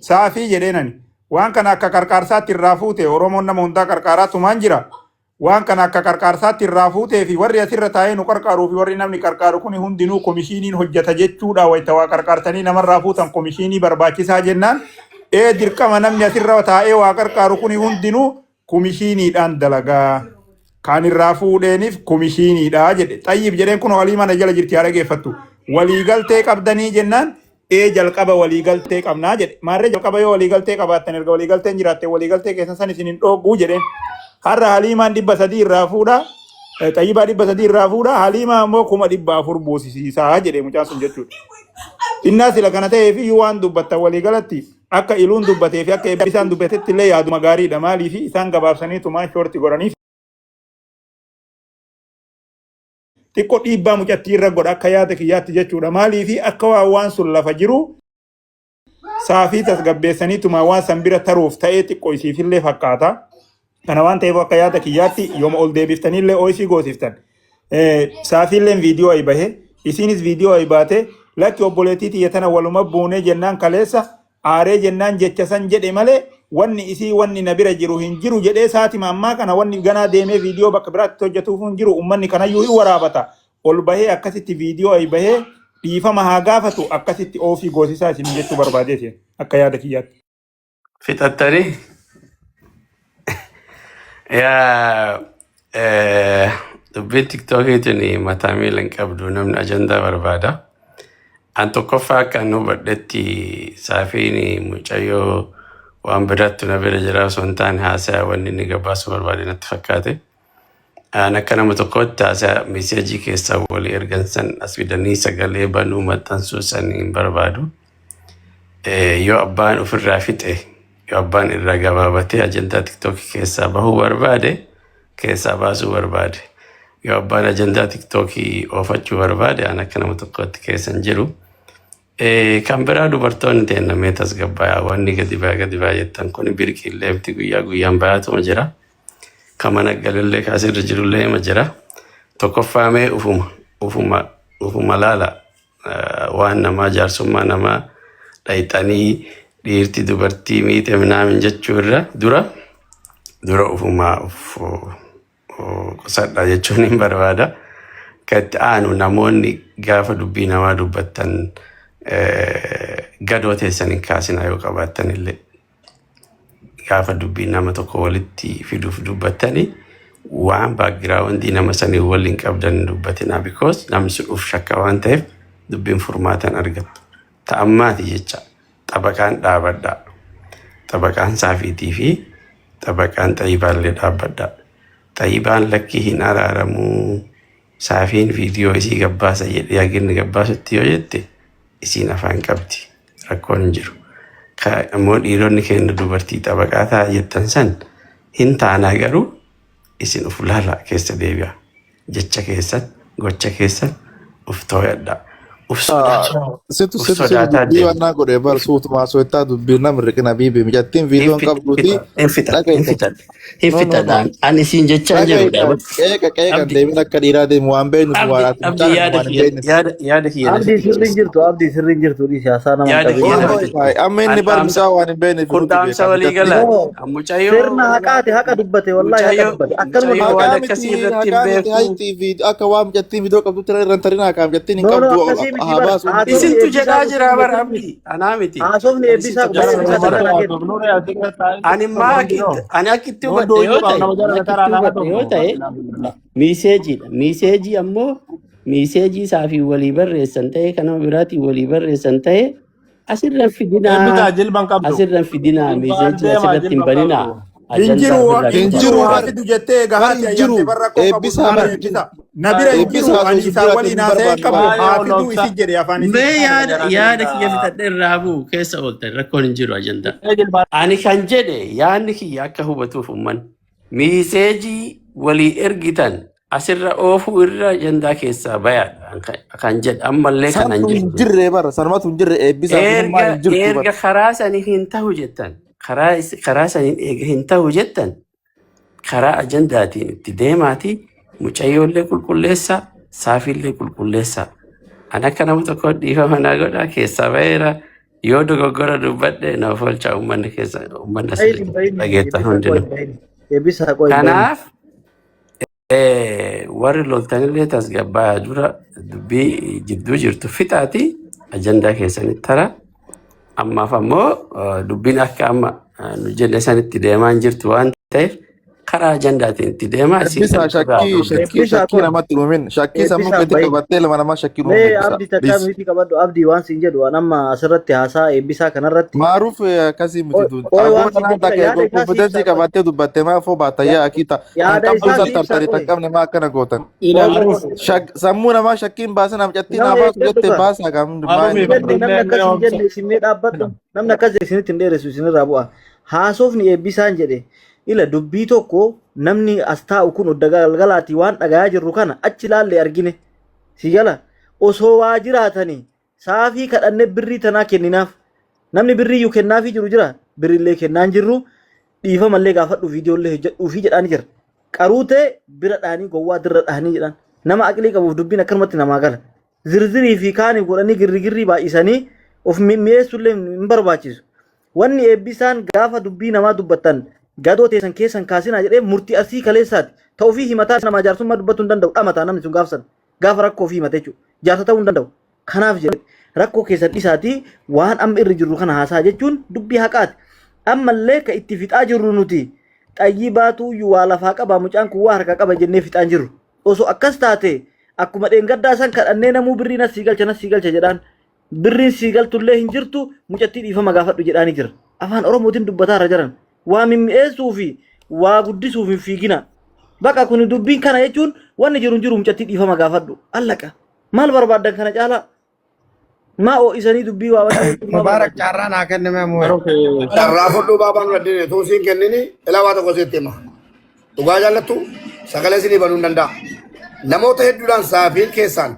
saafii jedheenani waan kana akka qarqaarsaatti irraa fuute Oromoon nama hundaa qarqaaraa tumaan jira. Waan kana akka qarqaarsaatti irraa fuutee fi warri asirra taa'ee nu qarqaaruu fi warri namni qarqaaru kun hundinuu komishiiniin hojjeta jechuudha wayita waa qarqaartanii namarraa fuutan komishiinii barbaachisaa jennaan ee dirqama namni asirra taa'ee waa qarqaaru kun hundinuu komishiiniidhaan dalagaa. Kan irraa fuudheeniif komishiiniidha jedhe. Xayyib jedheen kun walii mana jala jirti haa dhageeffattu. Waliigaltee qabdanii jennaan ee jalqaba waliigaltee qabnaa jedhe. Maarree jalqaba yoo waliigaltee qabaattan erga waliigalteen jiraatte waliigaltee keessan san isin hin dhoogguu jedheen. Har'a Haliimaan 300 irraa fuudha. Xayyibaa 300 irraa fuudha. Haliimaa immoo 400,000 buusisiisaa jedhe mucaan sun jechuudha. Innaa sila kana ta'eef iyyuu waan dubbattan waliigalatti akka iluun dubbatee fi akka eebbisaan dubbatetti illee yaaduma gaariidha. Maaliif isaan gabaabsanii tumaan shoorti godhanii xiqqoo dhiibbaa mucattii irra godha akka yaada kiyyaatti jechuudha. Maaliif akka waan waan sun lafa jiru saafii tasgabbeessanii tumaan waan san bira taruuf ta'ee xiqqoo isiifillee fakkaata. Kana waan ta'eef akka yaada kiyyaatti yooma ol deebiftaniillee ooyisii goosiftan. Saafiilleen viidiyoo ayi bahe isiinis viidiyoo ayi baate lakki obboleettii tiyya tana waluma buunee jennaan kaleessa aaree jennaan jecha san jedhe malee wanni isii wanni na bira jiru hin jiru jedhee saatima ammaa kana wanni ganaa deemee viidiyoo bakka biraatti hojjetuuf hin jiru ummanni kanayyuu hin waraabata ol bahee akkasitti viidiyoo ayi bahee dhiifama haa gaafatu akkasitti oofii goosisaa isin jechuu barbaadeeti akka yaada kiyyaatti. Fixattanii yaa dubbiin tiktookii tuni mataa miila hin qabdu namni ajandaa barbaada. An tokkoffaa akka an hubadhetti saafiin mucayyoo waan biraattu na bira jira osoo hin taane haasayaa wanni inni gabaasuu barbaade natti fakkaate. An akka nama tokkootti haasayaa meeseejii keessaa walii ergan san as fidanii sagalee banuu maxxansuu san hin barbaadu. Yoo abbaan ofirraa fixe yoo abbaan irraa gabaabatee ajandaa tiktookii keessaa bahuu barbaade keessaa baasuu barbaade yoo abbaan ajandaa tiktookii oofachuu barbaade an akka nama tokkootti keessa hin jiru. Kan biraa dubartoonni ta'e mee tasgabbaa'aa wanni gadi baya jettan kun birqiillee miti guyyaa guyyaan bayaatuma jira. Kan mana galillee kaasirra jirullee hima jira. Tokkoffaa mee ufuma laala waan namaa jaarsummaa namaa dhayxanii dhiirti dubartii miite minaamin jechuu irra dura dura ufuma uf qusadha jechuun hin barbaada. Kan itti aanu namoonni gaafa dubbii namaa dubbattan gadoo teessan hin kaasinaa yoo qabaattan illee. Gaafa dubbii nama tokko walitti fiduuf dubbattanii Waan background nama sanii waliin qabdan hin dubbatinaa, because namni sun uf shakka waan ta'eef dubbiin furmaatan argattu. Ta'ammaati jecha xabaqaan dhaabadhaa. Xabaqaan saafiitii fi xabaqaan xayyibaallee dhaabbadhaa. Xayyibaan lakkii hin araaramuu, saafiin viidiyoo isii gabbaasa jedhee haginni gabbaasutti yoo jette isiin afaan qabdi, rakkoon hin jiru. Ka immoo dhiironni keenya dubartii xabaqaa ta'a jettan san hin taanaa, garuu isin uf laalaa, keessa deebi'a. Jecha keessan, gocha keessan uf too'adhaa. Uf sodaata. Situ Uf situ situ sodaataa dubbii deema. wannaa godhe bar suutumaa soittaa dubbii nam riqina biibi mijattiin viidiyoon qabduuti Hin fixa, hin dhagaita. fixa, hin No, no, no. fixadhaan. Ani siin jechaa jiru Dhagaita qeeqa qeeqan Abdi, deemin akka dhiiraa deemu waan beeknu Abdi, waan ati Abdi mucaan yaada waan hin kiyya beekne. yaada kiyya na Abdii sirri hin fixi. jirtu, abdii sirri hin jirtu, dhiisi haasaa nama hin Yaada qabin. kiyya na Wallahi fixi. faay amma inni An bar dhaamsa mucaa waan hin beekneef kun nuti dhaamsa beekaa walii mijattiin. galaati. No, Mucayyoo sirna haqaati, haqa dubbate, wallahi haqa mucayyoo dubbate. Akkanuma mucayyoo waan Haqaa akkasii miti, irratti hin haqaa miti, beeku. hayti fi akka waan mijattiin viidiyoo qabdutti irra hin tarinaa haqaa mijattiin hin No, no, qabdu akkasii miti haa bar. baasu inni Haasofni Isintu eebbisaa jedhaa kun jira sirri bar miti. Abdi. Anaa miti. Haasofni Ani eebbisaa isintu kun bara jedhaa eebbisaa jira. takka naa kennu. Ani maa ani akkitti hubadhe yoo ta'e, ani akkitti hubadhe yoo ta'e messageiidha. Message ammoo message isaa fi walii barreessan ta'e kan nama biraatiin walii barreessan ta'e asirra hin fidinaa. Eebbisaa jilban qabdu. Asirra hin fidinaa, Jilbaan message deemaa asirratti hin jilban baninaa. qabdu. Hin Ajandaa jiru ofirraa hin Hin fidaa. jiru jiru haa bar fidu jettee bar gahaati hin ayyamte jiru bar rakkoo qabu eebbisaa na bar bira eebbisa. Na bira hin jiru eebbisaa ani osoo isaa biraatti waliin hin haasa'ee barbaannu qabu bar. Baay'ee haa ol fiduu obsa. isi jedhe afaan isii. Mee yaada yaada kiyya Jara fixadhe irraa bu'u keessa ooltan, rakkoon hin jiru ajandaa. jilbaan. Ani kan jedhe yaadni kiyya akka hubatuuf umman message walii ergitan asirra oofuu irra ajandaa keessaa bayaadha kan jedhe ammallee kanan Santu hin jirtu. jirre bar sanumatu hin jirre eebbisaa sunummaa Erga hin jirtu bar. erga karaa sanii hin tahu jettan, karaa saniin eega hin tahu jettan, karaa ajandaatiin itti deemaati mucayyoollee qulqulleessaa, saafiillee qulqulleessaa. Ani akka nama tokko dhiifama naa godhaa, keessaa baheera, yoo dogoggora dubbadhe na of oolchaa uummanni keessa uummanni Bahin asirra hin bahin, dhageettan eebbisaa qoy hundinuu. hin bahin. Eebbisaa qoy hin bahin. Kanaaf warri loltanillee tasgabbaa'aa, dura dubbii jidduu jirtu fixaati ajandaa keessanitti tara. Ammaaf ammoo dubbiin akka amma nu jenne sanitti deemaa hin jirtu waan ta'eef karaa ajandaatiin itti deemaa isin Eebbisaa kan irraa shakkii duubatti. shakkii Eebbisaa shakkii qoy. namatti hin uumin, shakkii sammuu Eebbisaan keetti bahin. qabattee lama namaa shakkii uumu Mee eebbisaa abdii takkaa dhiisi. miti qabadhu, abdii waan siin jedhu waan amma asirratti haasaa eebbisaa kanarratti. Maaruuf akkasii miti Qoy tun. qoy Agoo waan siin tanaan jedhu takka yaada isaa si confidence ibsaa qoy. qabattee dubbatte maafoo baata yaa akiita tan Yaada qabdu isaa si ibsaa tartartari tan qoy. qabne maa akkana gootan. Qoy qoy qoy. Sammuu namaa shakkiin baasan amcattiin Nama haa baasu eeggadhu jette kaa. baasaa kam maa Maaruuf inni Hin jenne namni illee akkas hin obsa. jenne isin mee dhaabbadhu. Namni akkas jedhe isinitti hin dheeressu, isinirraa bu'a. Haasofni eebbisaan jedhe ila dubbii tokko namni as taa'u kun odda galgalaatii waan dhagayaa jirru kana achi ilaallee argine. Si gala osoo waa jiraatanii saafii kadhannee birrii tanaa kenninaaf. Namni birrii iyyuu kennaafii jiru jira. Birriillee kennaan jirru, dhiifamallee gaafadhu, viidiyoollee hojjedhuufii jedhaani jira. Qaruutee bira dhaanii gowwaa dirra dhaanii jedhan. Nama aqlii qabuuf dubbiin akkanumatti namaa gala. Zirzirii fi kaanii godhanii girrigirrii baay'isanii of mi'eessuullee hin barbaachisu. Wanni eebbisaan gaafa dubbii namaa dubbattan gadoo teessan keessan kaasinaa jedhee murtii asii kaleessaati. Ta ofii himataa namaa jaarsummaa dubbachuu hin danda'u. Dhamataa namni sun gaafsan. Gaafa rakkoo ofii himate jechuudha. Jaarsa ta'uu hin danda'u. Kanaaf jedhe rakkoo keessan dhisaatii waan amma irra jirru kana haasaa jechuun dubbii haqaati. Ammallee ka itti fixaa jirru nuti xayyii baatuuyyuu waa lafaa qaba, mucaan kun waa harkaa qaba jennee fixaan jirru. Osoo akkas taate akkuma dheengaddaa san kadhannee namuu birrii nas sii galcha nas sii galcha jedhaan, birriin sii galtullee hin jirtu, mucattii dhiifama gaafadhu jedhaanii jira. Afaan Oromootiin dubbataa irra jiran waa mimmi'eessuu fi waa guddisuuf hin fiigina. Baqa kun dubbiin kana jechuun wanni jiru hin jiru, mucattii dhiifama gaafadhu. Allaqa. Maal barbaaddan kana caalaa? Maa ho'isanii dubbii waa wanni maa Mubaarak barbaaddan? carraa naa kenname mu'e. Carraa fudhuu baabaan fudhadhine tuun siin kennini ilaa waa tokko sitti hima. Dhugaa jaallattu sagalee isinii banuu hin danda'a. Namoota hedduudhaan saafiin keessaan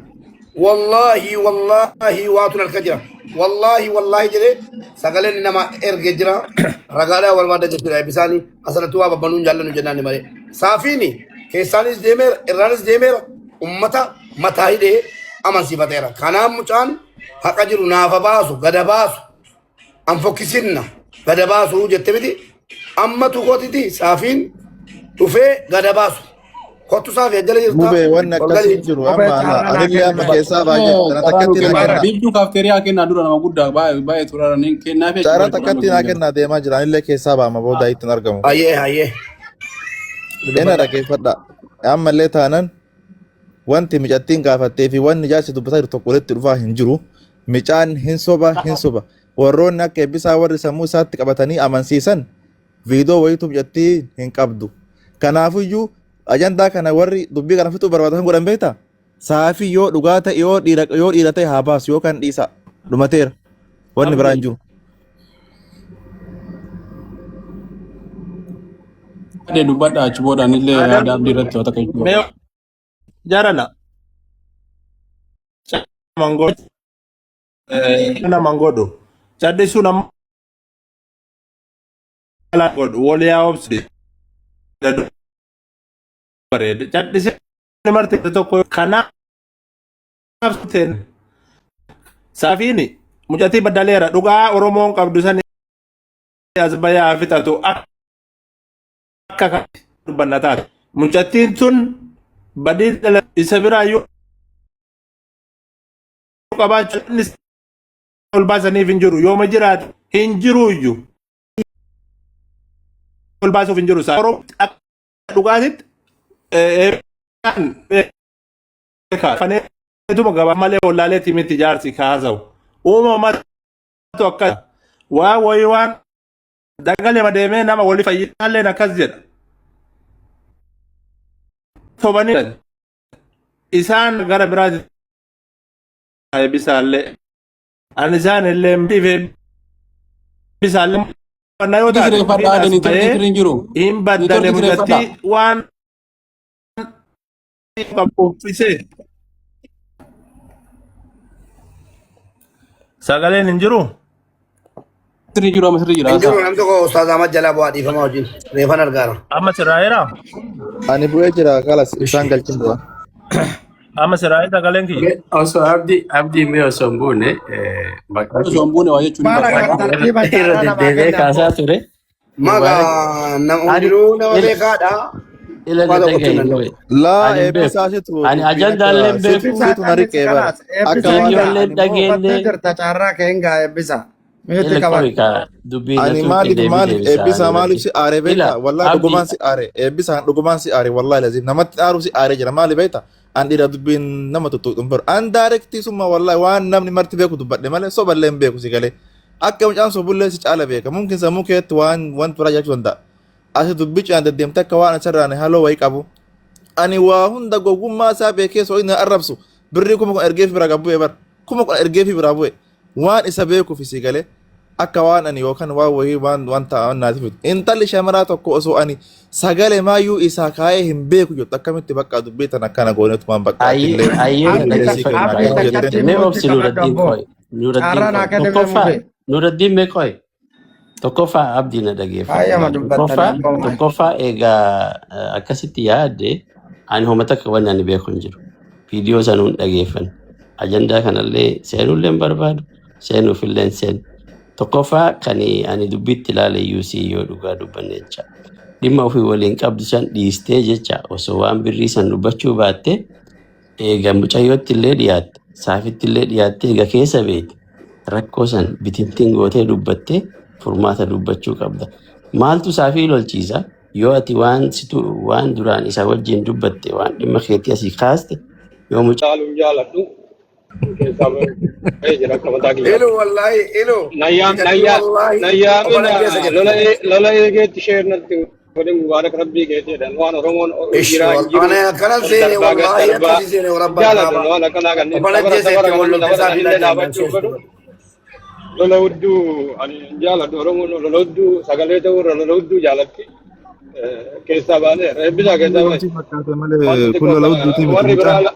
wallaahi wallaahi waatu harka jira. Wallaahi wallaahi jedhee sagaleen nama erge jira. Ragaadhaa barbaada jechuudha. Eebbisaanii asirratti waa babbanuu hin jaallannu jennaan malee. Saafiini keessaanis deemeera irraanis deemeera ummata mataa hidhee amansiifateera. Kanaaf mucaan haqa jiru naafa baasu gada baasu an fokkisinna gada baasu jette miti amma tukootiti saafiin dhufee gada baasu kottu saafii ajjala jirta Mubee wanni ol akkasii galii hin jiru Mubee amma carraa naa anillee kenni amma dubbadhu. keessaa baay'ee tana takkatti naa Mubarak kenna. biiftuu kaafteeriyaa kennaa dura nama guddaa baay'ee baay'ee turaranii kennaa fi achi Carraa bira takkatti naa kennaa deemaa jira anillee keessaa baama booda ittiin argamu. Hayyee hayyee. Ena dhaggeeffadha. Ammallee taanan wanti micattiin gaafattee fi wanni jaarsi dubbataa jiru tokko walitti dhufaa hin jiru. Micaan hin soba hin soba. Warroonni akka eebbisaa warri sammuu isaatti qabatanii amansiisan viidiyoo wayitu micattii hin qabdu. Kanaafiyyuu ajandaa kana warri dubbii kana fixuu barbaadan kan godhan beektaa? Saafii yoo dhugaa ta'e yoo dhiira ta'e haa baasu yookaan dhiisa. Dhumateera. Wanni biraa hin jiru. Adee dubbadha, achi boodaan illee yaada abdii irratti waa takka jechuu Mee barbaada. jarana mangoo nama godhu callisuu nama godhu wal yaa obsi bareeda callisee marte tokko. Kanaaf saafiin mucatii badaleera dhugaa Oromoon qabdu sani as bayaa fixatu akka dubbanna taate. Mucattiin tun badii dhala isa biraa yoo qabaachuu inni ol baasaniif hin jiru, yooma jiraate hin jiru iyyuu ol baasuuf hin jiru. Oromoo akka dhugaatitti faneetuma gabaa malee wallaaleetii miti. Jaarsi kaasa'u uumamatu akka waa wayii waan dagalee deemee nama wali fayyisaalleen akkas jedha. Sobanii isaan gara biraatti eebbisaallee ani isaan illee eebbisaallee fannaa yoo taate Sirreeffadhaa, adee networkii sirrii hin jiru. Hin baddale. Networkii sirreeffadhaa. Mucattii waan qabu uffisee sagaleen hin jiru. Sirrii jiru, amma sirrii jira. Hin jiru, namni tokko Ustaaz Ahmad jalaa bu'aa, dhiifama wajjin. Reefan argaara. Amma sirraa'eera. Ani bu'ee jira, kalas isaan galchin bu'a. Amma sirraa'ee sagaleen kiyya. Osoo abdii mee osoo hin buune maqaa Osoo hin buune waa jechuun ni Maal akka barbaada. tartiiba irra carraa namaa deddeebi'ee kenna kaasaa abboo. ture. Mubaarak Maqaa nama ani hundinuu nama ila beekaadha. ila Waa na tokkotti hin dhagahi danda'u. mube. Laa Ani hin beeku. eebbisaa situ Ani dubbiin akka ajandaallee hin situ beeku. Eebbisaa situ na callis riqee bara. kalaas. Akka Eebbisaa waan egaa Viidiyoolee ani immoo hubattee dhageenye jirta, carraa kee hin gaa eebbisa. Miitti ila qabadhu. qo'i ka dubbii na Ani tuuqe maaliif deebii maaliif deebisaa eebbisaa ani maaliif rabbi. si aare Ila beektaa? Wallahi abdii dhugumaan si aare, eebbisaan dhugumaan si aare. Wallahi lazim namatti aaru si aare jira. Maali beektaa? An dhiira dubbiin nama tuttuqxu hin fedhu. An directii summa wallahi waan namni marti beeku dubbadhe malee soballee hin beeku. Si galee akka mucaan sobullee si caala beeka. Mumkin sammuu keetti waan wanti biraa jiraachuu danda'a. Ati dubbii cinaan deddeemte akka waan asirraan haloo wayii qabu. Ani waa hunda gowwummaa isaa beekee soo inni arrabsu birrii 10,000 ergeef biraa gad bu'e bar, 10,000 ergeefi biraa bu'e waan isa beekuuf. Si galee akka waan ani yookaan waan wayii waan waan ta'an naati fidu. Intalli shamaraa tokko osoo ani sagalee maayyuu isaa kaa'ee hin beeku jettu akkamitti bakka dubbii tan akkana goonetumaan bakka ayyee atillee ayyee na Abdii illee sii dhaggeeffadhu kennaa abdii akkana takkatti jetteen. Mee miitti obsi qabadhu Nuraddiin abboo. qo'i. Nuraddiin Carraa naa qo'i. kenname Tokkoffaa mube. Nuraddiin mee qo'i. Tokkoffaa abdii na dhaggeeffadhu Baay'eema laal. dubbattanii Tokkoffaa abboo. tokkoffaa egaa akkasitti yaadde ani homa takka wanni ani beeku hin jiru. Viidiyoo sanuu hin dhageeffanne. Ajandaa kanallee seenullee hin barbaadu. Seenuufillee hin seenu. Tokkoffaa kan ani dubbiitti ilaale UC yoo dhugaa dubbanne jecha. Dhimma ofii waliin qabdu san dhiistee jecha osoo waan birrii san dubbachuu baatte eega mucayyootti illee dhiyaatte, saafitti illee dhiyaatte, eega keessa beekte rakkoo san bitintiin gootee dubbattee furmaata dubbachuu qabda. Maaltu saafii lolchiisa? Yoo ati waan situ waan duraan isa wajjin dubbatte waan dhimma keetii asii kaaste yoo mucaa Caaluun jaaladhu keessaa bahee jira akka mataa Ilu kiyyaatti. wallahi ilu. Nayyaam Mucattii nayyaa wallahi nayyaamin obala keessa jirti. Lola lola eegeetti sheer natti godhe mubaarak rabbii keetii jedhan waan Oromoon Ish jiraa hin jiru ana akkanan ol seene darbaa gad wallahi darbaa akkasii seene hin warabba jaaladhu kaaba. waan akkanaa kanneen Obala dabara keessa dabara itti wal kanallee lolte dabara saafii kanillee laajaan dhaabachuu galchee godhu lola hudduu ani hin jaaladhu. Oromoon lola hudduu sagalee ta'uu irra lola hudduu jaalatti. Keessaa baanee eebbisaa keessaa baane Wanti fakkaate waan malee kun xixiqqoo lola hudduutii miti warri biraa mucaan.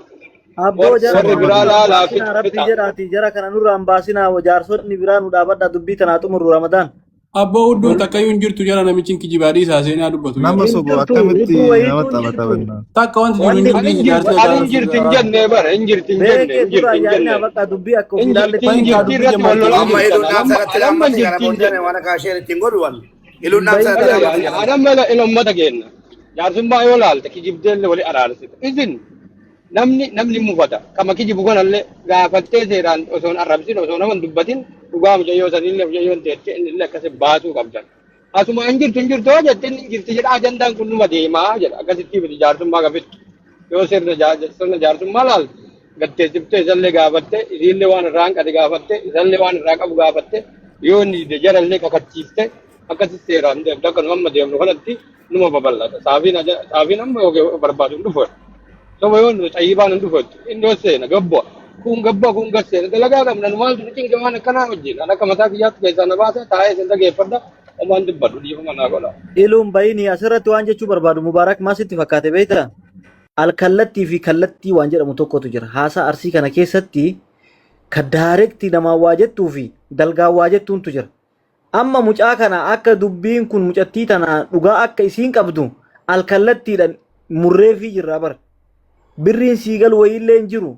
Abboo jara warri kana biraa nurraan laalaa baasinaa rabbii fixa. jedhaati, jara kana nurraan baasinaa, jaarsonni biraa nu dhaabadhaa, dubbii tanaa xumurru Ramadaan. Abboo hudduun takkayyuu hin jirtu jara, namichi kijibaa dhiisaa seenaa dubbatu Nama jara. Hin sobu jirtu akkamitti hudduu wayiitu nama hin taphata jirtu. bannaa. Takka wanti jiru hin Wanni jiru Ani dhiisi hin jirti jaarsi ani hin jirti hin jenne bara hin jirti hin jenne beekee hin jirti duraan hin yaa'inaa jenne bakka dubbii akka ofii hin jirti ilaalletti hin Bahin kaa jirti dubbii irratti wal jammartee lolaa Amma jirtan iluun dhaamsa anamma irratti anamma hin dhaammate kana jirti hin booddee jenne. waan akka isheen ittiin godhu waan. Iluun hin dhaamsa bahin irratti jara. dhaammate kana. Anamma ila ummata keenna jaarsummaa yoo laalte kijibdeellee wali araarsite isin namni mufata kama kijibu kanallee gaafattee seeraan osoo hin arrabsin, osoo nama hin dubbatin, dhugaa mucayyoo sanillee mucayyoon teettee innillee akkasi baasuu qabdan. Asuma hin jirtu hin jirtu yoo jette inni hin jirti jedha ajandaan kun numa deemaa jedha. Akkasitti miti jaarsummaa gafittu. Yoo sirna sirna jaarsummaa laalte gatteessiftee isallee gaafatte isiillee waan irraa hanqate gaafatte isallee waan irraa qabu gaafatte yoo inni dide jarallee kakachiifte akkasitti seeraan deemte akka nu amma deemnu kanatti numa babal'ata. Saafiin saafiin amma yoo barbaadu hin dhufu. Soba yoo nu xayyibaan hin dhufu inni yoo seena gabbu'a. Kun gabbu'a kun gad seena dalagaa qabna nu maaltu nu cinqe waan akkanaa wajjin. An akka mataa kiyyaatti keessaa na baasa taa'ee isin dhageeffadha homaan dubbadhu dhiifama naa godha. Iluun bayini asirratti waan jechuu barbaadu Mubaarak maa sitti fakkaate beektaa? Alkallattii fi kallattii waan jedhamu tokkotu jira. Haasaa arsii kana keessatti ka daarektii namaan waa jettuu fi dalgaan waa jettuuntu jira. Amma mucaa kana akka dubbiin kun mucattii tana dhugaa akka isiin qabdu alkallattiidhaan murreefii jirra bara. Birriin sii galu wayiillee hin jiru.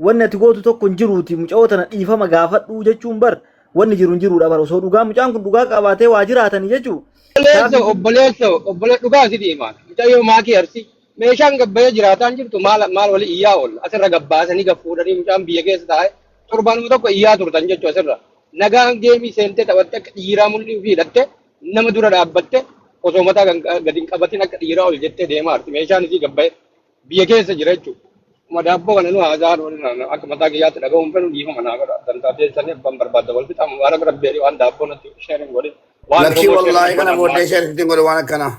Wanni ati gootu tokko hin jiruuti mucayoo tana dhiifama gaafadhuu jechuun bar wanni jiru hin jiruudha bar osoo dhugaa mucaan kun dhugaa qabaatee waa jiraatanii jechuu. Obboleesso obboleesso obbolee dhugaa si himaan mucayyoo maakii arsii meeshaan gabbayee jiraataan jirtu maal maal wali iyyaa oolla asirra gabbaasanii gaffuudhanii mucaan biyya keessa taa'e torbaanuma tokko iyyaa turtan jechuu asirra nagaan geemii seentee taphatte akka dhiiraa mul'ii ofii hidhatte nama dura dhaabbatte osoo mataa gadi hin qabatin akka dhiiraa ol jettee deemaa jirti meeshaan isii gabbayee biyya keessa jira jechuudha. Kuma daabboo kana nu haasa'an waliin akka mataa kiyyaatti dhaga'uun fedhu dhiifama naa godha. Dantaa teessanii abbaan barbaadda wal fixaa mubaarak rabbi jedhee waan daabboo natti sheerin godhin. Waan Lakkii Oromoo sheerin wallaahi kana godhan booddee maal. sheerin ittiin godhe waan akkanaa.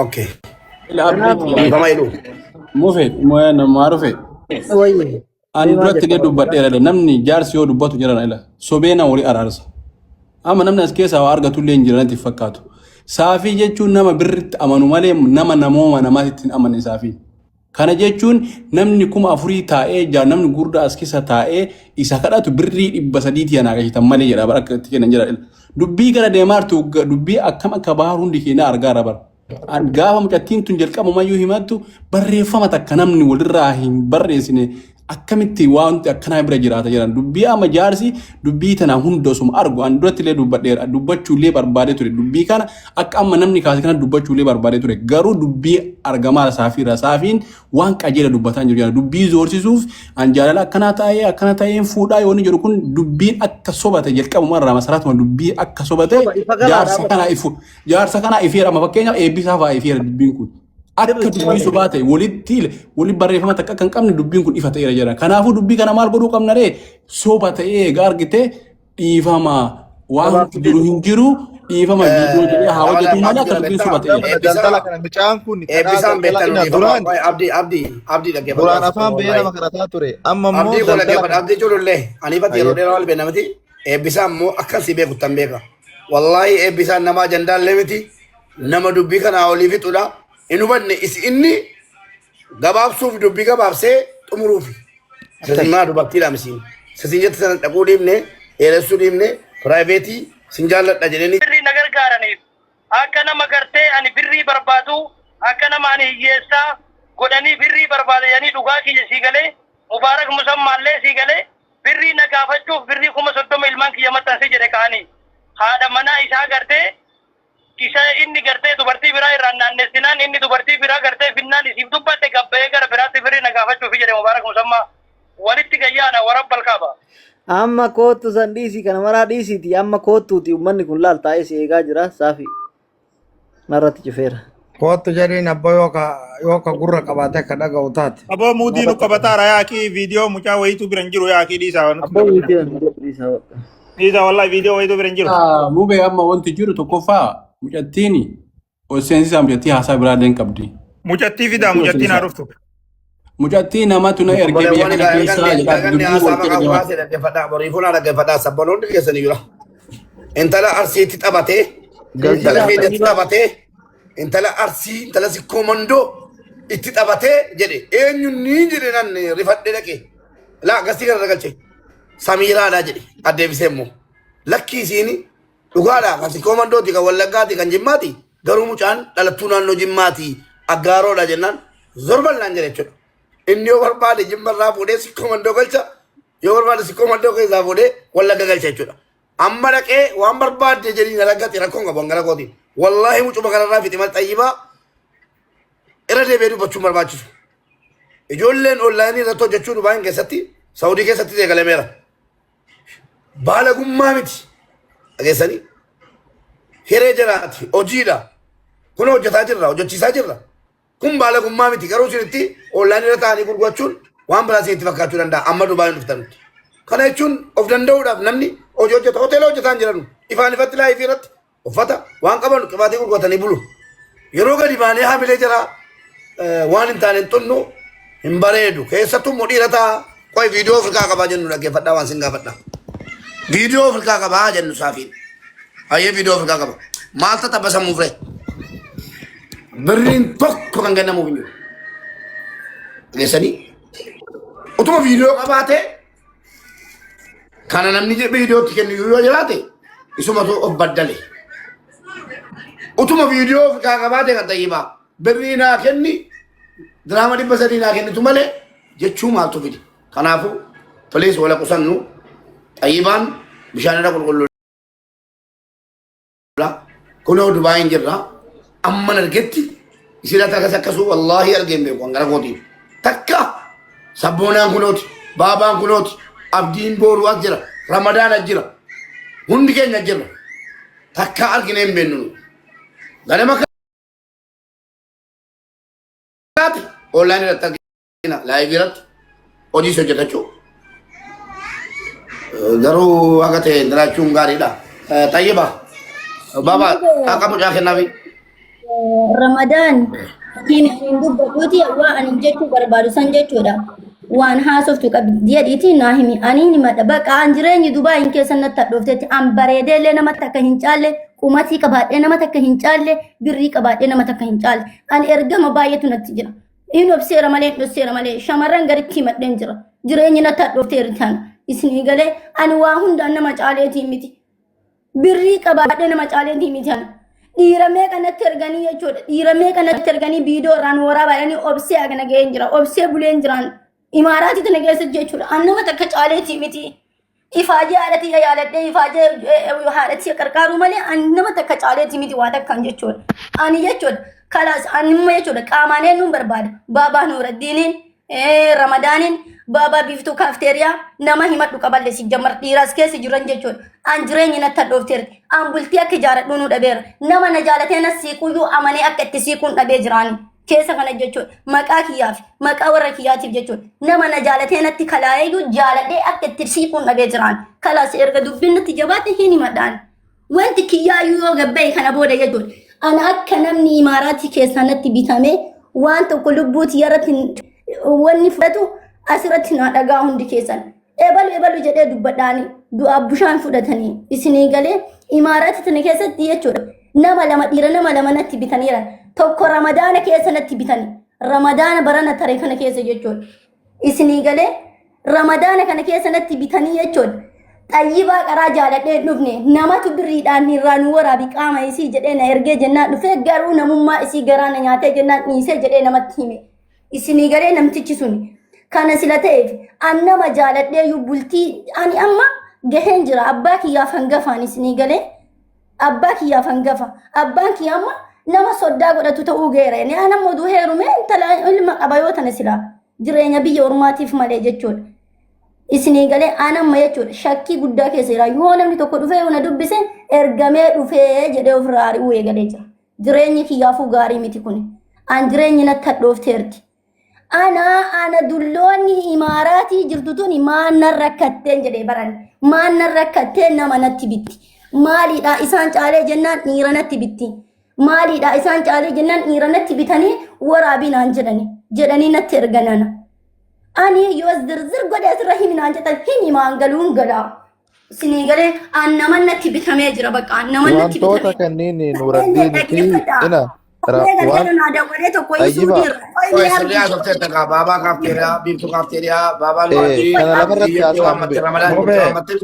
Okay. Ila abdii Dhiifama jedhu. mufe namaa rufe. Wayye. An Deemaa duratti illee jirta. dubbadheera ila namni jaarsi yoo dubbatu jiran ila sobee nama walii araarsa. Amma namni as keessaa waa argatu illee hin jiran natti fakkaatu. Saafii jechuun nama birritti amanu malee nama namooma namaatti hin amanne saafiin. Kana jechuun namni 4000 taa'ee jaa namni gurda as keessa taa'ee isa kadhatu birrii 300 anaa gashitan malee jedha bara akka itti kennan jedha. Dubbii gara deemaartu dubbii akkam akka bahaar hundi keenya argaa irra bara. An gaafa mucattiin tun jalqabumayyuu himattu barreeffama takka namni walirraa hin barreessine akkamitti wanti akkanaa bira jiraata jedhan dubbii amma jaarsi dubbii tana hunda osuma argu an duratti illee dubbadheera dubbachuu illee barbaadee ture dubbii kana akka amma namni kaase kana dubbachuu illee barbaadee ture garuu dubbii argamaa saafiirra saafiin waan qajeela dubbataa hin jiru jedhan dubbii zoorsisuuf an jaalala akkanaa taa'ee akkana ta'een fuudhaa yoo inni jedhu kun dubbiin akka sobate jalqabuma irraa masaraatuma dubbii akka sobate Soba ifa galaadhaa jaarsa bara. kana ifu Jaarsa kana ifeera amma fakkeenyaaf eebbisaa fa'aa ifeera dubbiin kun. Akka Sirriitti dubbii malee. sobaa ta'e walitti walitti barreeffama takka akka hin qabne dubbiin kun ifa ta'eera jedha. Kanaafuu dubbii kana maal godhuu qabna ree? Soba ta'ee egaa argite dhiifama waan Gabaabsitee jiru hin jiru dhiifama viidiyoo jedhee haa Nama hojjetu malee lamaatu akka jira dubbiin beektaa? soba ta'eera. Daldala Eebbisaa kana mucaan kun kadhaa eebbisaan daldala beektan ina dhiifama. duraan Waa'ee abdii abdii abdii dhaggeeffadhu duraan as afaan ba'ee wallaahi. nama kadhataa ture amma immoo Abdii koo daldala dhaggeeffadhu kana abdii culullee aniifatti yeroo ayyee dheeraa wal beekna miti. Eebbisaan immoo akkan si beeku tan beeka. Wallaahi eebbisaan nama ajandaallee miti. Nama dubbii kanaa olii fixudha. Hin hubanne is inni gabaabsuuf dubbii gabaabsee xumuruufi. Sasinmaa dubartiidha misiin. Sasin jette sana dhaquu dhiibne, dheeressuu dhiibne, piraayiveetii sin jaalladha jedhanii. Birrii na gargaaraniif akka nama gartee ani birrii barbaadu akka nama ani hiyyeessaa godhanii birrii barbaada jedhanii dhugaa kiyya sii galee Mubaarak Musammaallee sii galee Birrii na gaafachuuf birrii 30,000 ilmaan kiyya maxxansi jedhe ka'anii haadha manaa isaa gartee isa inni gartee dubartii biraa irraan naannessinaan inni dubartii biraa gartee finnaan isiif dubbadhe gabbayee gara biraatti birrii na gaafachuufi jedhe Mubaarak Musammaa walitti gayyaana warabbal kaaba. Amma koottu san dhiisii kana maraa dhiisiiti amma koottuuti uummanni kun laal taa'ee si eegaa jira saafi narratti cufeera. Kootu jedhiin abbo yoo ka yoo ka gurra qabaate akka dhaga'u taate. Aboo muudii nu Narratti qabataara yaakii viidiyoo mucaa wayiitu bira hin jiru yaakii dhiisaa nutti abboo dabalina. wiitii nan jedhu dhiisaa bakka. Dhiisaa wallahi viidiyoo wayiitu bira hin jiru. Mubee amma wanti jiru tokkoffaa mucattiin ol seensisaa mucattii haasaa biraa illee hin qabdi. Mucattii fidaa Mucattii ol mucattiin haa seensisaa. dhuftu. Mucattii namatu na erge biyya Obboleewwan kana egaa keessaa erganni jedhaa erganni dubbii haasaa wal maqaa qixxe muraasa dhaggeeffadhaa boriifuun dhaggeeffadhaa sabbanoonni keessanii jira. Intala arsiitti taphatee intala Seensisaa miidhatti xayyibaa. taphatee intala arsii intala sikkoo mandoo itti taphatee jedhe eenyu ni jedhe nan rifadhe dhaqe laa gastii kana galche samiiraadha jedhe addeebisee immoo lakkii isiin dhugaadha kan sikkoo mandooti kan wallaggaati kan jimmaati garuu mucaan dhalattuu naannoo jimmaati aggaaroodha jennaan zorballaan jedhe jechuudha. Inni yoo barbaade jimmarraa fuudhee sikkoo mandoo galcha yoo barbaade sikkoo mandoo keessaa fuudhee wallagga galcha jechuudha. Amma dhaqee waan barbaadde jedhii na raggate rakkoon qabu hangara kootiin. Wallaahi mucuma kanarraa fixe mal xayyibaa irra deebi'ee dubbachuun barbaachisu. Ijoolleen onlaayinii irratti hojjechuu Dubaayin keessatti Saawudii keessatti eegalameera. Baalagummaa miti. Dhageessanii? Hiree jiraati hojiidha. Kun hojjetaa jirra hojjechiisaa jirra. Kun baalagummaa miti garuu isinitti online irra taa'anii gurgurachuun waan biraa isinitti fakkaachuu danda'a amma Dubaay hin dhuftanutti. Kana jechuun of danda'uudhaaf namni hojii hojjeta hoteela hojjetaa hin jiranu ifaan ifatti live irratti uffata waan qaban qibaatii gurguratanii bulu. Yeroo gadi baanee hamilee jara waan hin taane hin xunnu hin bareedu. Keessattuu immoo dhiira ta'a qoy viidiyoo Afrikaa qabaa jennu dhaggeeffadhaa waan sin gaafadha. Viidiyoo Afrikaa qabaa jennu saafiin. Hayyee viidiyoo Afrikaa qaba. Maal tatabba sammuu firee? Birriin tokko kan kennamuuf hin jiru. Dhageessanii? Utuma viidiyoo qabaatee kana namni viidiyootti kennu yoo jiraate isumatu of baddale. Utuma viidiyoo Afrikaa qabaate kan tayyibaa birrii naa kenni diraama 300 naa kennitu malee jechuu maaltu fide. Kanaafuu please wala qusannu xayyibaan bishaan irra qulqulluu Kunoo Dubaayin jirra. Amman argetti isin akkas akkasuu wallaahi argee hin beeku hangana kootiin. Takka sabboonaan kunooti, baabaan kunooti, abdiin booruu as jira, ramadaan as jira, hundi keenya as jirra. Takka arginee hin beeknu nu. Ganama kaate online irratti argina live irratti hojii hojjetachuu. Garuu akka ta'e jiraachuun gaariidha. Xayyiba. Baaba akka mucaa kennaafi. Ramadaan hin hin dubbatuuti waa ani jechuu barbaadu san jechuudha. Waan haasoftu qabdi jedhiiti naa himi ani hin himadha bakka an jireenyi Dubaayin keessa natti hadhooftetti an bareedeellee nama takka hin caalle qumatii qabaadhee nama takka hin caalle birrii qabaadhee nama takka hin caalle an ergama baay'eetu natti jira. Hin obseera malee hin dhosseera malee shamarran garitti himadheen jira. Jireenyi natti hadhoofteerti ana. Isinii galee ani waa hundaan nama caaleetii miti. Birrii qabaadhee nama caaleetii miti ana. Dhiira meeqa natti erganii jechuudha. Dhiira meeqa natti erganii viidiyoo irraan waraabaa jedhanii obsee agana ga'een jira. Obsee buleen jiraan. Imaaraatii tana keessa jechuudha. An nama takka caaleetii miti. Ifaajee haadha tiyya yaaladhee ifaajee haadha tiyya qarqaaruu malee ani nama takka caaleetii miti waa takkaan jechuudha. Ani jechuudha kalaas ani immoo jechuudha qaamaan eenyuun barbaada. Baabaa Nuuraddiiniin Ramadaaniin baabaa biiftuu kaafteeriyaa nama himadhu qaballe si jammar dhiiraas keessa jiran jechuudha. An jireenyi natti hadhoofteerti. An bultii akka ijaaradhuu nu dhabeera. Nama na jaalatee na siiquyyuu amanee akka itti siiquun dhabee jiraani. Keessa kana jechuudha. Maqaa kiyyaaf maqaa warra kiyyaatiif jechuudha. Nama na jaalatee natti kalaayeyyuu jaaladhee akka itti siiquun dhabee jiraan. Kalaas erga dubbiin natti jabaate hin himadhaan. Wanti kiyyaayyuu yoo gabba'e kana booda jechuudha. Ana akka namni imaaraatii keessaa natti bitamee waan tokko lubbuu tiyyarratti wanni fudhatu asirratti naa dhagaa hundi keessan. Ebalu ebalu jedhee dubbadhaani du'aa bushaan fudhatanii isinii galee imaaraatii tana keessatti jechuudha. Nama lama dhiira nama lama natti bitaniira. Tokko ramadaana keessa natti bitani. Ramadaana barana tare kana keessa jechuudha. Isinii galee ramadaana kana keessa natti bitanii jechuudha. Xayyibaa qaraa jaaladhee hin dhufne namatu birriidhaan irraa nu waraabi qaama isii jedhee na ergee jennaan dhufee garuu namummaa isii garaa na nyaatee jennaan dhiisee jedhee namatti hime. Isinii galee namtichi suni. Kana sila ta'eef an nama jaaladhee iyyuu bultii ani amma gaheen jira abbaa kiyyaaf hangafaan isinii galee abbaa kiyyaaf hangafa. Abbaan kiyya amma nama soddaa godhatu ta'uu geera. Inni ana immoo oduu heerume intala ilma qaba yoo tana silaa jireenya biyya ormaatiif malee jechuudha. Isinii galee ana amma jechuudha shakkii guddaa keessa jira. Yoo namni tokko dhufee yoo na dubbise ergamee dhufee jedhee ofirraa ari'uu eegalee jira. Jireenyi kiyyaafuu gaarii miti kuni. An jireenyi natti hadhoofteerti. Ana ana dulloonni imaaraatii jirtu tuni maan nan rakkatteen jedhee baran. Maan nan rakkatteen nama natti bitti. Maaliidha isaan caalee jennaan dhiira natti bitti. Maaliidha isaan caalee jennaan dhiira natti bitanii waraabii naan jedhani. Jedhanii natti ergan ana. Ani yoo zirzir godhee asirra himi naan jedhan hin himaan galuun galaa. Isinii galee an nama natti bitamee jira bakka an nama natti Wantoota bitamee. kanneen Illee Nuuraddiin fi dhaggeeffadhaa. ina Kophee waan galgala naa dawwalee tokko Xayyiba suudii irra. Qoy Qoy sirrii haasofte takka baabaa kaafteeriyaa biiftuu kaafteeriyaa baabaa eh, kana lafarratti biyyatti haasa'aa waammatte mube ramadaan jettee mube waammatte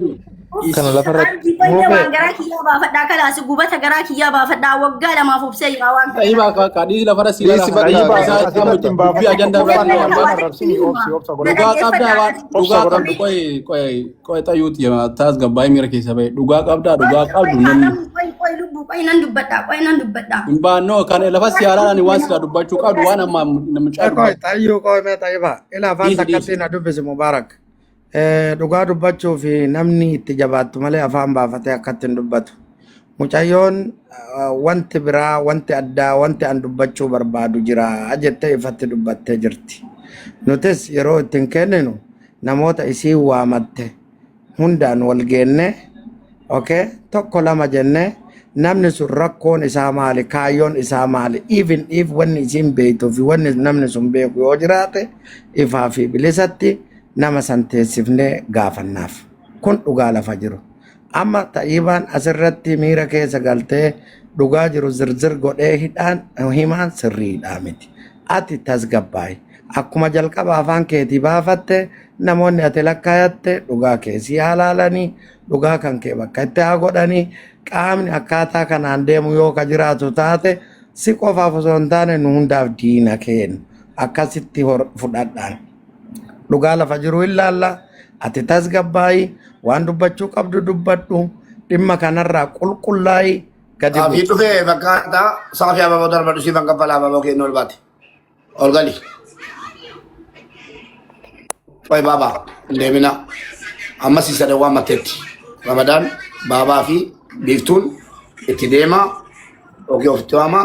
kana lafarratti Arjii qoyee mube waan garaa kiyyaa baafadhaa kalaasi gubata garaa kiyyaa baafadhaa waggaa lamaaf obsee jira waan kana. Xayyibaa kadhii lafarra si dhiisi ilaalaa bakka Xayyibaa dhiisi asirratti bakka hin dubbii baafatin ajandaa tokkoffaan biraatti nama nama hin arrabsini obsi obsa godhadhu. Dhugaa qabdaa waan Obsa dhugaa qabdu godhadhu. qoy qoy qoy xayyuuti taas gabbaa'ee miira keessa ba'e dhugaa qabdaa dhugaa qabdu namni Qoy qoy lubbuu qoy nan dubbadhaa qoy nan dubbadhaa. hin baannoo kan lafa si haalaan ani waan silaa dubbachuu qabdu waan amma namichaa Qoy dubbatu xayyuu qoy mee xayyiba ila afaan dhiisi takkatti dhiisi. na dubbisi Mubaarak. Dhugaa dubbachuu fi namni itti jabaattu malee afaan baafatee akkatti hin dubbatu. Mucayyoon wanti biraa, wanti addaa, wanti an dubbachuu barbaadu jira jettee ifatti dubbattee jirti. Nutis yeroo ittiin kenninu namoota isii waamatte hundaan wal geenne, okay, tokko lama jenne, namni sun rakkoon isaa maali, kaayyoon isaa maali, even if wanni isiin beektuu fi wanni namni sun beeku yoo jiraate, ifaa fi bilisatti nama san teessifnee gaafannaaf. Kun dhugaa lafa jiru. Amma Xayyibaan asirratti miira keessa galtee dhugaa jiru zirzir godhee hidhaan himaan sirriidhaa miti. Ati tasgabbaa'i. Akkuma jalqaba afaan keetii baafatte, namoonni ati lakkaayatte dhugaa kee sii haa laalanii, dhugaa kan kee bakka itti haa godhanii. Qaamni akkaataa kanaan deemu yoo ka jiraatu taate, si qofaaf osoo hin taane nu hundaaf diina keenya. Akkasitti fudhadhaan. Dhugaa lafa jiru hin laalla. Ati tasgabbaa'i, waan dubbachuu qabdu dubbadhu, dhimma kanarraa qulqullaa'i, gadi Saafii bu'i. dhufee fakkaata. Saafii ababoo darbadhu, siifan kaffala, ababoo kennu ol baate. Ol gali. Qoy baabaa hin deemina. Amma si sadan waan matteetti. Ramadaan, baabaa fi biiftuun itti deema. Yookiin ofitti waama.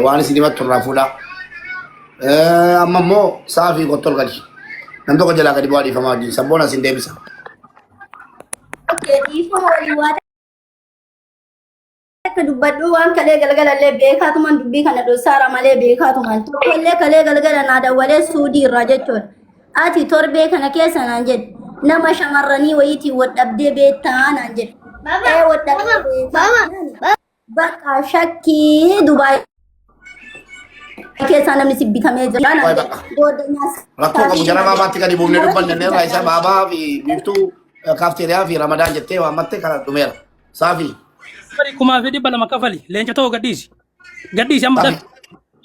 Waan isin himattu irraa fuudhaa. Amma immoo saafii kottu ol gali. Nam tokko jalaa gadi bu'aa, dhiifamaa wajjin. Sabboon asin deebisa. Okay, dhiifama walii waa akka dubbadhu, waan kalee galgalallee beekaatuman dubbii kana dhossaara malee beekaatuman tokkollee kalee galgala naa dawwalee Suudii irraa jechuudha. Ati torbee kana keessa naan jedhe, nama shamarranii wayiitiin wal dhabdee beektaa naan jedhe. Ee, wal dhabdee beektaa. Bakka shakkii Dubaay keessaa namni si bitamee jira naan Qoy jedhe. bakka. Gooddanyaa Rakkoo qabu jara baabaatti gadi buufnee dubbanne irraa isa baabaa fi biiftuu kaafteeriyaa fi Ramadaan jettee waammatte kana dhumeera. Saafii. Bari 2,200 kafali. Leenca ta'uu gadhiisi. Gadhiisi amma dafi.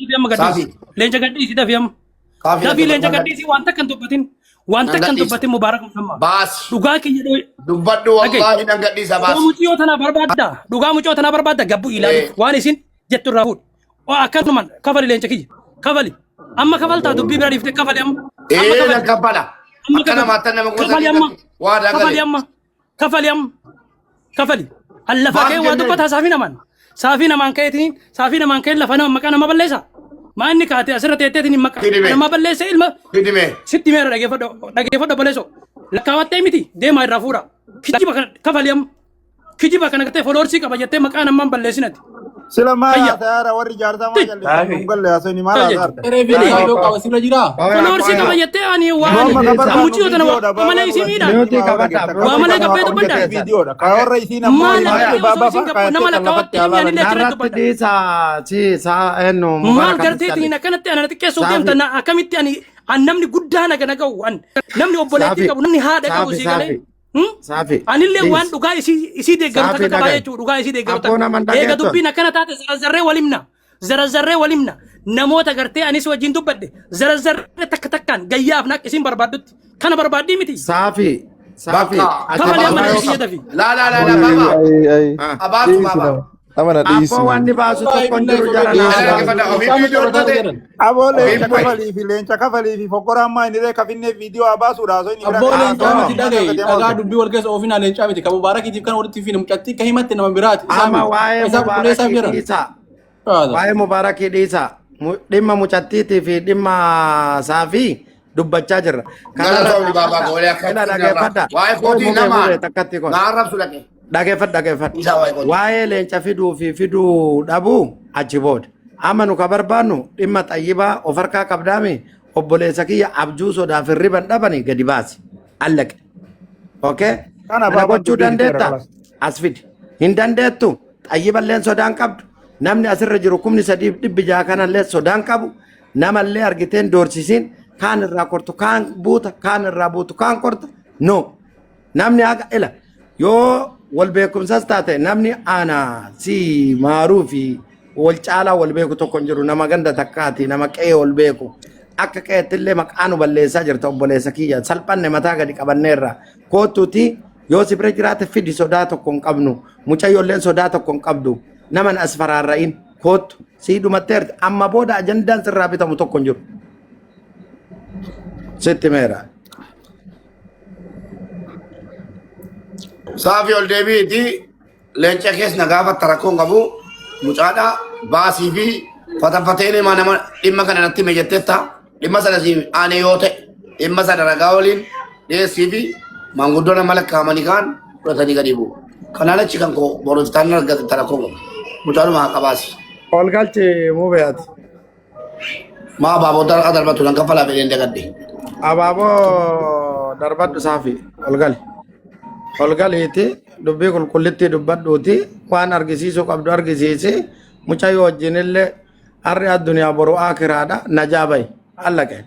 Dafi amma gadhiisi. Saafii. Leenca gadhiisi dafi amma. Saafii. Dafi leenca gadhiisi, waan takka hin dubbatin. Waan Nan takka hin gadhiisa. dubbatin, Mubaarak Musammaa. Baasi. Dhugaa kiyya dhooy. Dubbadhu. Dhagahi. Wallaahi nan gadhiisa, Dhugaa baasi. mucayyoo tanaa barbaadda. Dhugaa mucayyoo tanaa barbaadda, gabbu ilaali. Waan isin jettu irraa fuudhi. Oo, akkanumaan kafali leenca kiyya. Kafali. Amma kafaltaa, dubbii bira dhiiftee kafali amma. Amma Ee, kafali. nan kaffala. Amma Akka kafali. namaattan nama kuma Kafali sadii amma. waadaa Kafali gale. amma. Kafali amma. Kafali. An lafaa Maal ka'ee waa jenneen? dubbata saafii namaan. Saafii namaan ka'eetiin, saafii namaan ka'ee lafa nama maqaa nama balleessa. Maa inni kaatee asirra teetteetiin maqaa Fidime. nama balleessa ilma Fidime. sitti meera, dhageeffadhu, dhageeffadhu obboleessoo. Lakkaawattee miti, deemaa irraa fuudha. Kijiba kana kafali amma. Kijiba kana gartee foloorsii qaba jettee maqaa namaan balleessinati. Sila maal Fayya. haasayaara warri jaarsaa maa jallisan Saafi. nun galle haasofni maal Maal haasaarta? Eree Fidi. viidiyoo yoo qaba sirra jiraa? Foloorsii qaba jettee ani waan Amma ka barbaannu mucayyoo tana viidiyoodha waa malee isii miidhaan. Miyuutii qabadha. Waa malee gabbee dubbadha. Viidiyoodha. Ka warra isiin ammoo Maal himatte gartee osoo baabaa isin fa'aa gabbu nama kaayattee kan lafatti lakkaawattee alaalan. mi'aan illee achirratti Narratti dubbadha. dhiisaa si saa eenyu Maal Mubaarak garteetiin akkanatti ana xiqqeessuuf Saafi. deemta na akkamitti ani an namni guddaa naga na ga'u, an namni obboleettii Saafi. qabu, namni haadha qabu Saafi sii galee. saafi saafi Anillee waan dhiis. dhugaa isii isii deeggaru Saafi takka qabaa dhaga'i. jechuudha, dhugaa isii deeggaru Abboo takka. nama hin Eega dhageettu. dubbiin akkana taate, zarazzarree walimna, zarazzarree walimna, namoota gartee anis wajjin dubbadhe zarazzarree takka takkaan gayyaaf naq isin barbaaddutti kana barbaaddii miti. Saafi saafi Bakka. ati Kafali amma dhugaa yoo leenca kiyya qabdu. dafi. Laa laa laa laa baabaa. Ay, ay. Ah. Abaasu Dhiisi baabaa. nama. Amana dhiisi. Abboo wanni baasu tokko hin jiru jara Dhiisi naa nama. baasu. Dhaggeeffadha. Ofii viidiyoo dubbate. Aboo leenca Ofiin bu'e. kafalii fi leenca kafalii fi fokkoraa ammaa inni ree kafinnee viidiyoo haa baasuudha haasoo inni bira Abboo kana leencaa haasoo miti, dhaga'i. deemaa Dhagaa ooltu. dubbii wal keessa oofinaa, leencaa miti. Kan Mubaarakiitiif kan walitti fiine mucattii ka himatte nama biraati. Isaa Amma miti. waa'ee Isaa qulqulleessaaf Mubaarakii jedhan. dhiisaa. Haadha. Waa'ee Mubaarakii dhiisaa. Dhimma mucattiitii fi dhimma saafii dubbachaa jirra. Kanarra Galatoomni baabaa dhaabbadha. goolee akka Ila irraa. dhageeffadha. Waa'ee Qoy kootii mubee namaan mubee takkatti kun. na arrabsu dhaqe. Dhageeffadhu, dhageeffadhu. Isaa waa'ee kootii. Waa'ee leenca fiduu fi fiduu dhabuu achi booda. Amma nu ka barbaannu dhimma Xayyibaa of harkaa qabdaami, obboleessa kiyya abjuu sodaaf hirriban dhabani gadi baasi. Allaqe. Okay? Kana Kana baabaan gochuu dubbii fixeera dandeetta? kalas. As fidi. Hin dandeettu? Xayyiballeen sodaan qabdu. Namni asirra jiru 3600 kanallee sodaan qabu. Namallee argiteen doorsisiin, kaan irraa kortu kaan buuta, kaan irraa buutu kaan korta. No. Namni haqa ila yoo wal beekumsas taate, namni ana si maaruu fi wal caalaa wal beeku tokko hin jiru. Nama ganda takkaati, nama qe'ee wal beeku. Akka qe'eetti illee maqaa nu balleessaa jirta, obboleessa kiyya. Salphanne, mataa gadi qabanneerra. Koottuuti yoo si bira jiraate fidi, sodaa tokko hin qabnu. Mucayyoolleen sodaa tokko hin qabdu. Naman as faraarra'in, koottu. Sii dhumatteerti. Amma booda ajandaan sirraa bitamu tokko hin jiru. Sitti meera. Saafii ol deebi'iiti. Leenca keessa na gaafatta rakkoon qabu mucaadha baasii fi fatafatee nama nama dhimma kana natti hime jetteetta dhimma sana si aanee yoo ta'e dhimma sana ragaa waliin dhiyeessii fi maanguddoo nama lakkaa'amanii kaan fudhatanii gadi bu'u. Kanaan achi kan koo boruuf taanaan argate rakkoon qabu. Mucaadhuma haa qabaasi. Ol galchi mubee ati. Maa abaaboo darqa darbatu nan kaffalaa fedheen dagadde. Abaaboo darbadhu saafi ol gali. Ol galiiti dubbii qulqullittii dubbadhuuti waan argisiisuu qabdu argisiisi mucayyoo wajjin illee har'i addunyaa boru akiraadha najaa bahi allaqe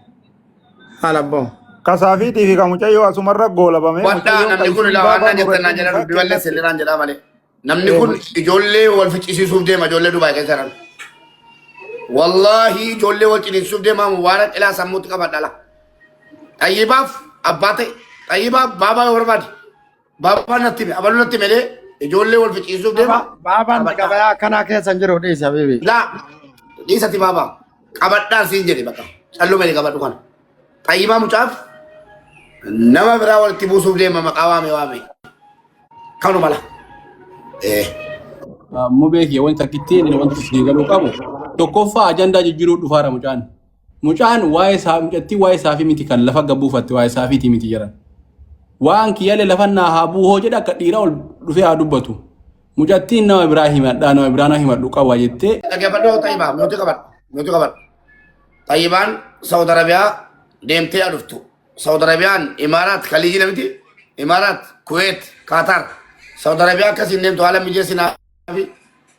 haala abboo. Kasaafiitii fi kan mucayyoo asumarra goolabame Wadhaa mucayyoon namni kan kun isiin ilaa waan baabaa naan jettan naan Nuraddiin jedhan fa'aa dubbii balleesse kennatti. illee naan jedhaa malee. Namni kun ijoollee wal ficcisiisuuf deema ijoollee Dubaay keessa jiran. Wallaahi ijoollee wal ciniinsuuf deema waan ilaa sammuutti qabadha la. Xayyibaaf abbaa ta'e xayyibaaf baabaa yoo barbaade baabaa natti hime abaluu natti hime ijoollee wal ficcisiisuuf deema Baabaan qabadhaa. gabayaa akkanaa keessa hin jiru dhiisi habibi. Laa dhiisati baabaa qabadhaan siin jedhe bakka calluma jedhe qabadhu kana. Xayyibaa mucaaf nama biraa walitti buusuuf deema maqaa waame waame. Kanuma la. Mubee kiyya wanti takkittiin inni wanti isin galuu qabu tokkoffaa ajandaa jijjiiruu dhufaara mucaan. Mucaan waa'ee isaa mucattii waa'ee isaa fi miti kan lafa gabbuufatte waa'ee isaa fiiti miti jedhan. Waan kiyyalee lafa naa haa buuhoo jedha akka dhiiraa ol dhufee haa dubbatu. Mucattiin nama biraa himadhaa nama biraa na himadhu qaba jettee Dhaggeeffadhu Xayyibaa nuti qabadhu nuti qabadhu. Xayyibaan Saudi Arabiyaa deemtee haa dhuftu. Saudi Arabiyaan Imaaraat Khaliijii miti Imaaraat Kuweet Qatar Saudi Arabiyaa akkasiin deemtu haala mijeessinaa fi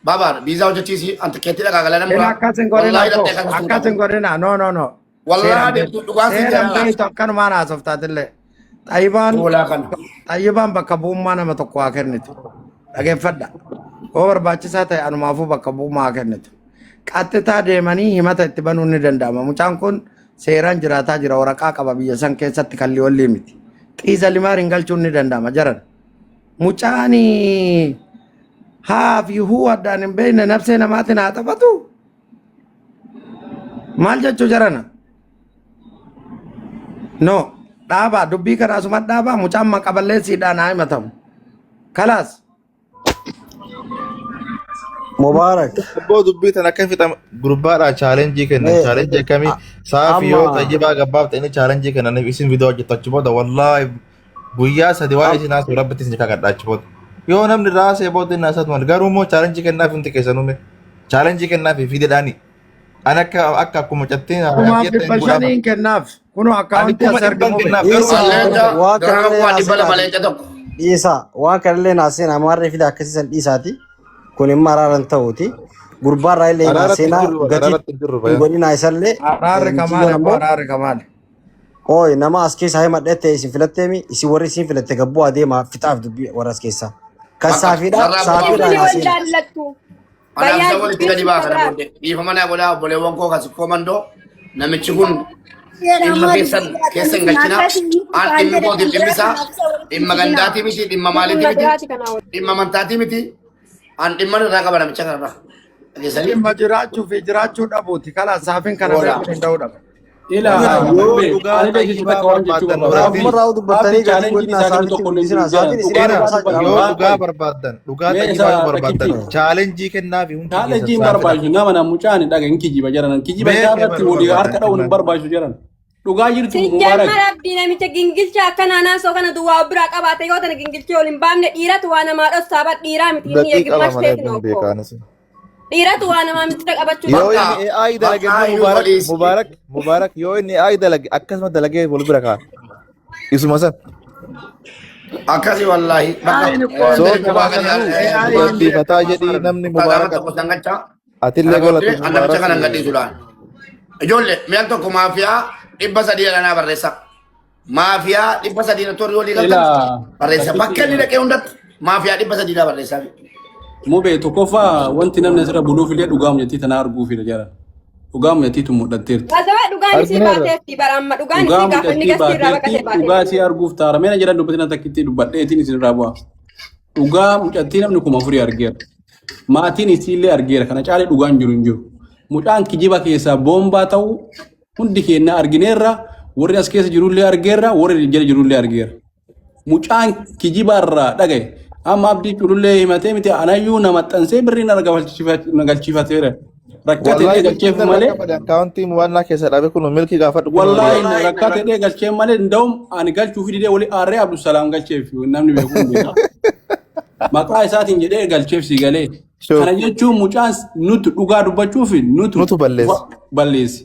baabaa viizaa hojjechiisi an tikeettii dhaqaa galana Ila muraa akkas hin godhina wallaahi abboo dhaqxee akkas akkas hin godhina no no no. Wallaahi Seeraan deemtu beektu dhugaan siin seeraan jedhaa beektu akkanumaan haasoftaatillee. Xayyibaan hoolaa kana. xayyibaan bakka bu'ummaa nama tokko haa kennitu. Dhageeffadha. Yoo barbaachisaa ta'e anumaafuu bakka bu'ummaa haa kennitu. Qaxxitaa deemanii himata itti banuun ni danda'ama. Mucaan kun seeraan jiraataa jira waraqaa qaba biyya san keessatti kan liyollii miti. Xiiza limaariin galchuun ni danda'ama jaran. Mucaan haa fi huu addaan hin beekne nafsee namaatiin haa taphatu. Maal jechuu jarana? No dhaabaa dubbii kana asuma dhaabaa mucaan maqa balleessiidhaan haa himatamu. Kalaas. Mubaarak. Abboo dubbii tan akka fixam gurbaadhaa chaalenjii kennan Mee chaalenjii akkamii saafi yoo amma xayyibaa gabbaaf ta'ini chaalenjii kennan isin viidiyoo hojjettu achi booda wallaahi guyyaa sadi waa'ee isin haasa'u rabbitti isin kakadha achi booda yoo namni raasee booda inni haasa'u maal garuu immoo chaalenjii kennaaf hundi keessan uume chaalenjii kennaaf fiideedhaani an akka akka akkuma cattiin Kumaaf jette dhibba hin godhama shaniin kennaaf. Kunoo ani akkaawuntii kuma as ergi dhibban mube. kennaaf garuu dhiisaa Leenca waan dirhama kanallee kuma dhibba lama naasinaati. leenca tokko. Dhiisaa waan kanallee naasina amaarree fida akkasiisan dhiisaati. Kun immoo araara hin ta'uuti. Gurbaarraa illee araaratti hin naasina jirru gatii araaratti hin jirru hin bayan godhinaa isallee Araarri miciyyoon kamaali abboo ammoo araarri kamaali. Ooyi nama as keessaa himadhe ta'e isin filatteemi isin warri isin filatte gabbuu adeemaa fixaaf dubbii warra as keessaa. Kan Bakka saafiidha narraa bu'aa saafiidha Isin wal naasina. jaallattu. Anaaf Bayyaa isa walitti dubbiin gadi baa kana sabraa. booddee dhiifama naa godhaa obboleewwan koo kan sikkoo mandoo namichi kun Seera dhimma ammaa keessan dubbii keessa hin jaatamni galchina akkas hin an dhufaan dhimmi jedhe kootiif kan dhimmi biraa isaa kanaaf isa walitti dhimma fidina. gandaatii miti dhimma maaliitii Dhimma miti biraati kanaa waliin. dhimma amantaatii miti an dhimma irraa qaba namicha kanarraa dhageessanii Dhimma jiraachuu fi jiraachuu dhabuuti. Kalaas saafiin kana oola. beekuu danda'uu dhaba. Ila yoo mubee dhugaa ani beeksisu xayyibaa takka waan jechuu barbaaddan barbaada. nuraddiin Raafuma raa'u Abdi dubbattanii gatii chaalenjiin godhinaa isaa kennu saafiitti tokko illee hin guddisinaa jiru jedhan saafiin isin dhugaa Ina irraa arrabsaa jira dubbatan yoo waan dhugaa qoy barbaaddan dhugaa mee xayyibaa isa yoo barbaaddan takkitti chaalenjii kennaafi hundi keessan chaalenjiin saafidha. barbaachisu nama na mucaan dhaga hin kijiba jedhan kijiba Mee isaa mee irratti baruu walii harka barbaaddan dha'uun hin dhimma. barbaachisu jedhan dhugaa jirtu mubaarak Sijjamma rabbii namicha gingilcha akka naanaa kana duwwaa of biraa qabaate yoo tana gingilchee ol hin baafne dhiiratu waa namaa dhossaa bar dhiiraa miti inni Daqiiqa lama eegimmash malee teetin hin okkoo. beekaanis. Dhiiratu waa namaa mixira qabachuu Yoo Bakka inni AI dalage bakka immoo iyyuu Mubaarak waliis Mubaarak Mubaarak yoo inni AI dalage akkasuma dalagee wal bira kaa'a. Isuma san. akkasii wallaahi bakka AI'n koo Soo wanti karaa gubaa gadi kanatu AI dubartii fataa jedhii namni gaafa Mubaarak tokko sangachaa kana atillee booddee galatu an namicha Mubaarak kana hin gadhiisu laan. Ijoollee mi'aan tokko maafiyaa 300 dha naa barreessa. Maafiyaa 300 na torri walii ila galtan barreessa. Bakka takkitti inni dhaqee hundatti maafiyaa 300 dha barreessaa. mubee tokkoffaa wanti namni asirra buluuf illee dhugaa mucattii tanaa arguufidha jedhan dhugaa mucattiitu mul'atteerti. Basaba dhugaan isii argineerra. baateerti bara amma dhugaan Dhugaa isii gaafa inni mucattii gastii irraa baateerti baqate dhugaa baateerti. isii arguuf taara meena jedhan dubbatina takkitti dubbadheetiin isinirraa bu'a. Dhugaa mucattii namni 4000 argeera. Maatiin isiillee argeera. Kana caalee dhugaan jiru hin jiru. Mucaan kijiba keessaa boombaa ta'u hundi keenya argineerra. Warri as keessa jirullee argeerra. Warri jala jirullee argeera. Mucaan kijiba irraa dhagaye. Amma abdii culullee himatee miti anayyuu na maxxansee birrii na galchiifateera. Rakkate Wallahi dhee galcheef birrii malee irraa qabade akkaawuntii muwannaa keessa dhabe kun milkii gaafadhu kun wallaahi rakkate dhee galcheef malee nda'um ani galchuufi didee wali aarree Abdusalaam galcheef namni beeku hin beeka. Maqaa isaatiin jedhee galcheef si galee. Sure. Kana jechuun mucaan nutu dhugaa dubbachuuf nutu Nutu balleesse. balleesse.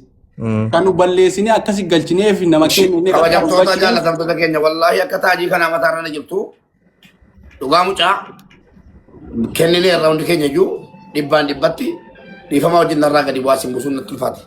Kan nu balleessinee akkasi galchineef nama kennine qarqaaru Kabajamtoota galchineef jaalatamtoota keenya wallaahi akka taajii kanaa mataarra na jirtu dhugaa mucaa kenninee irraa hundi keenya iyyuu dhibbaan dhibbatti dhiifama wajjin narraa gadi bu'aa sin buusuun natti ulfaate.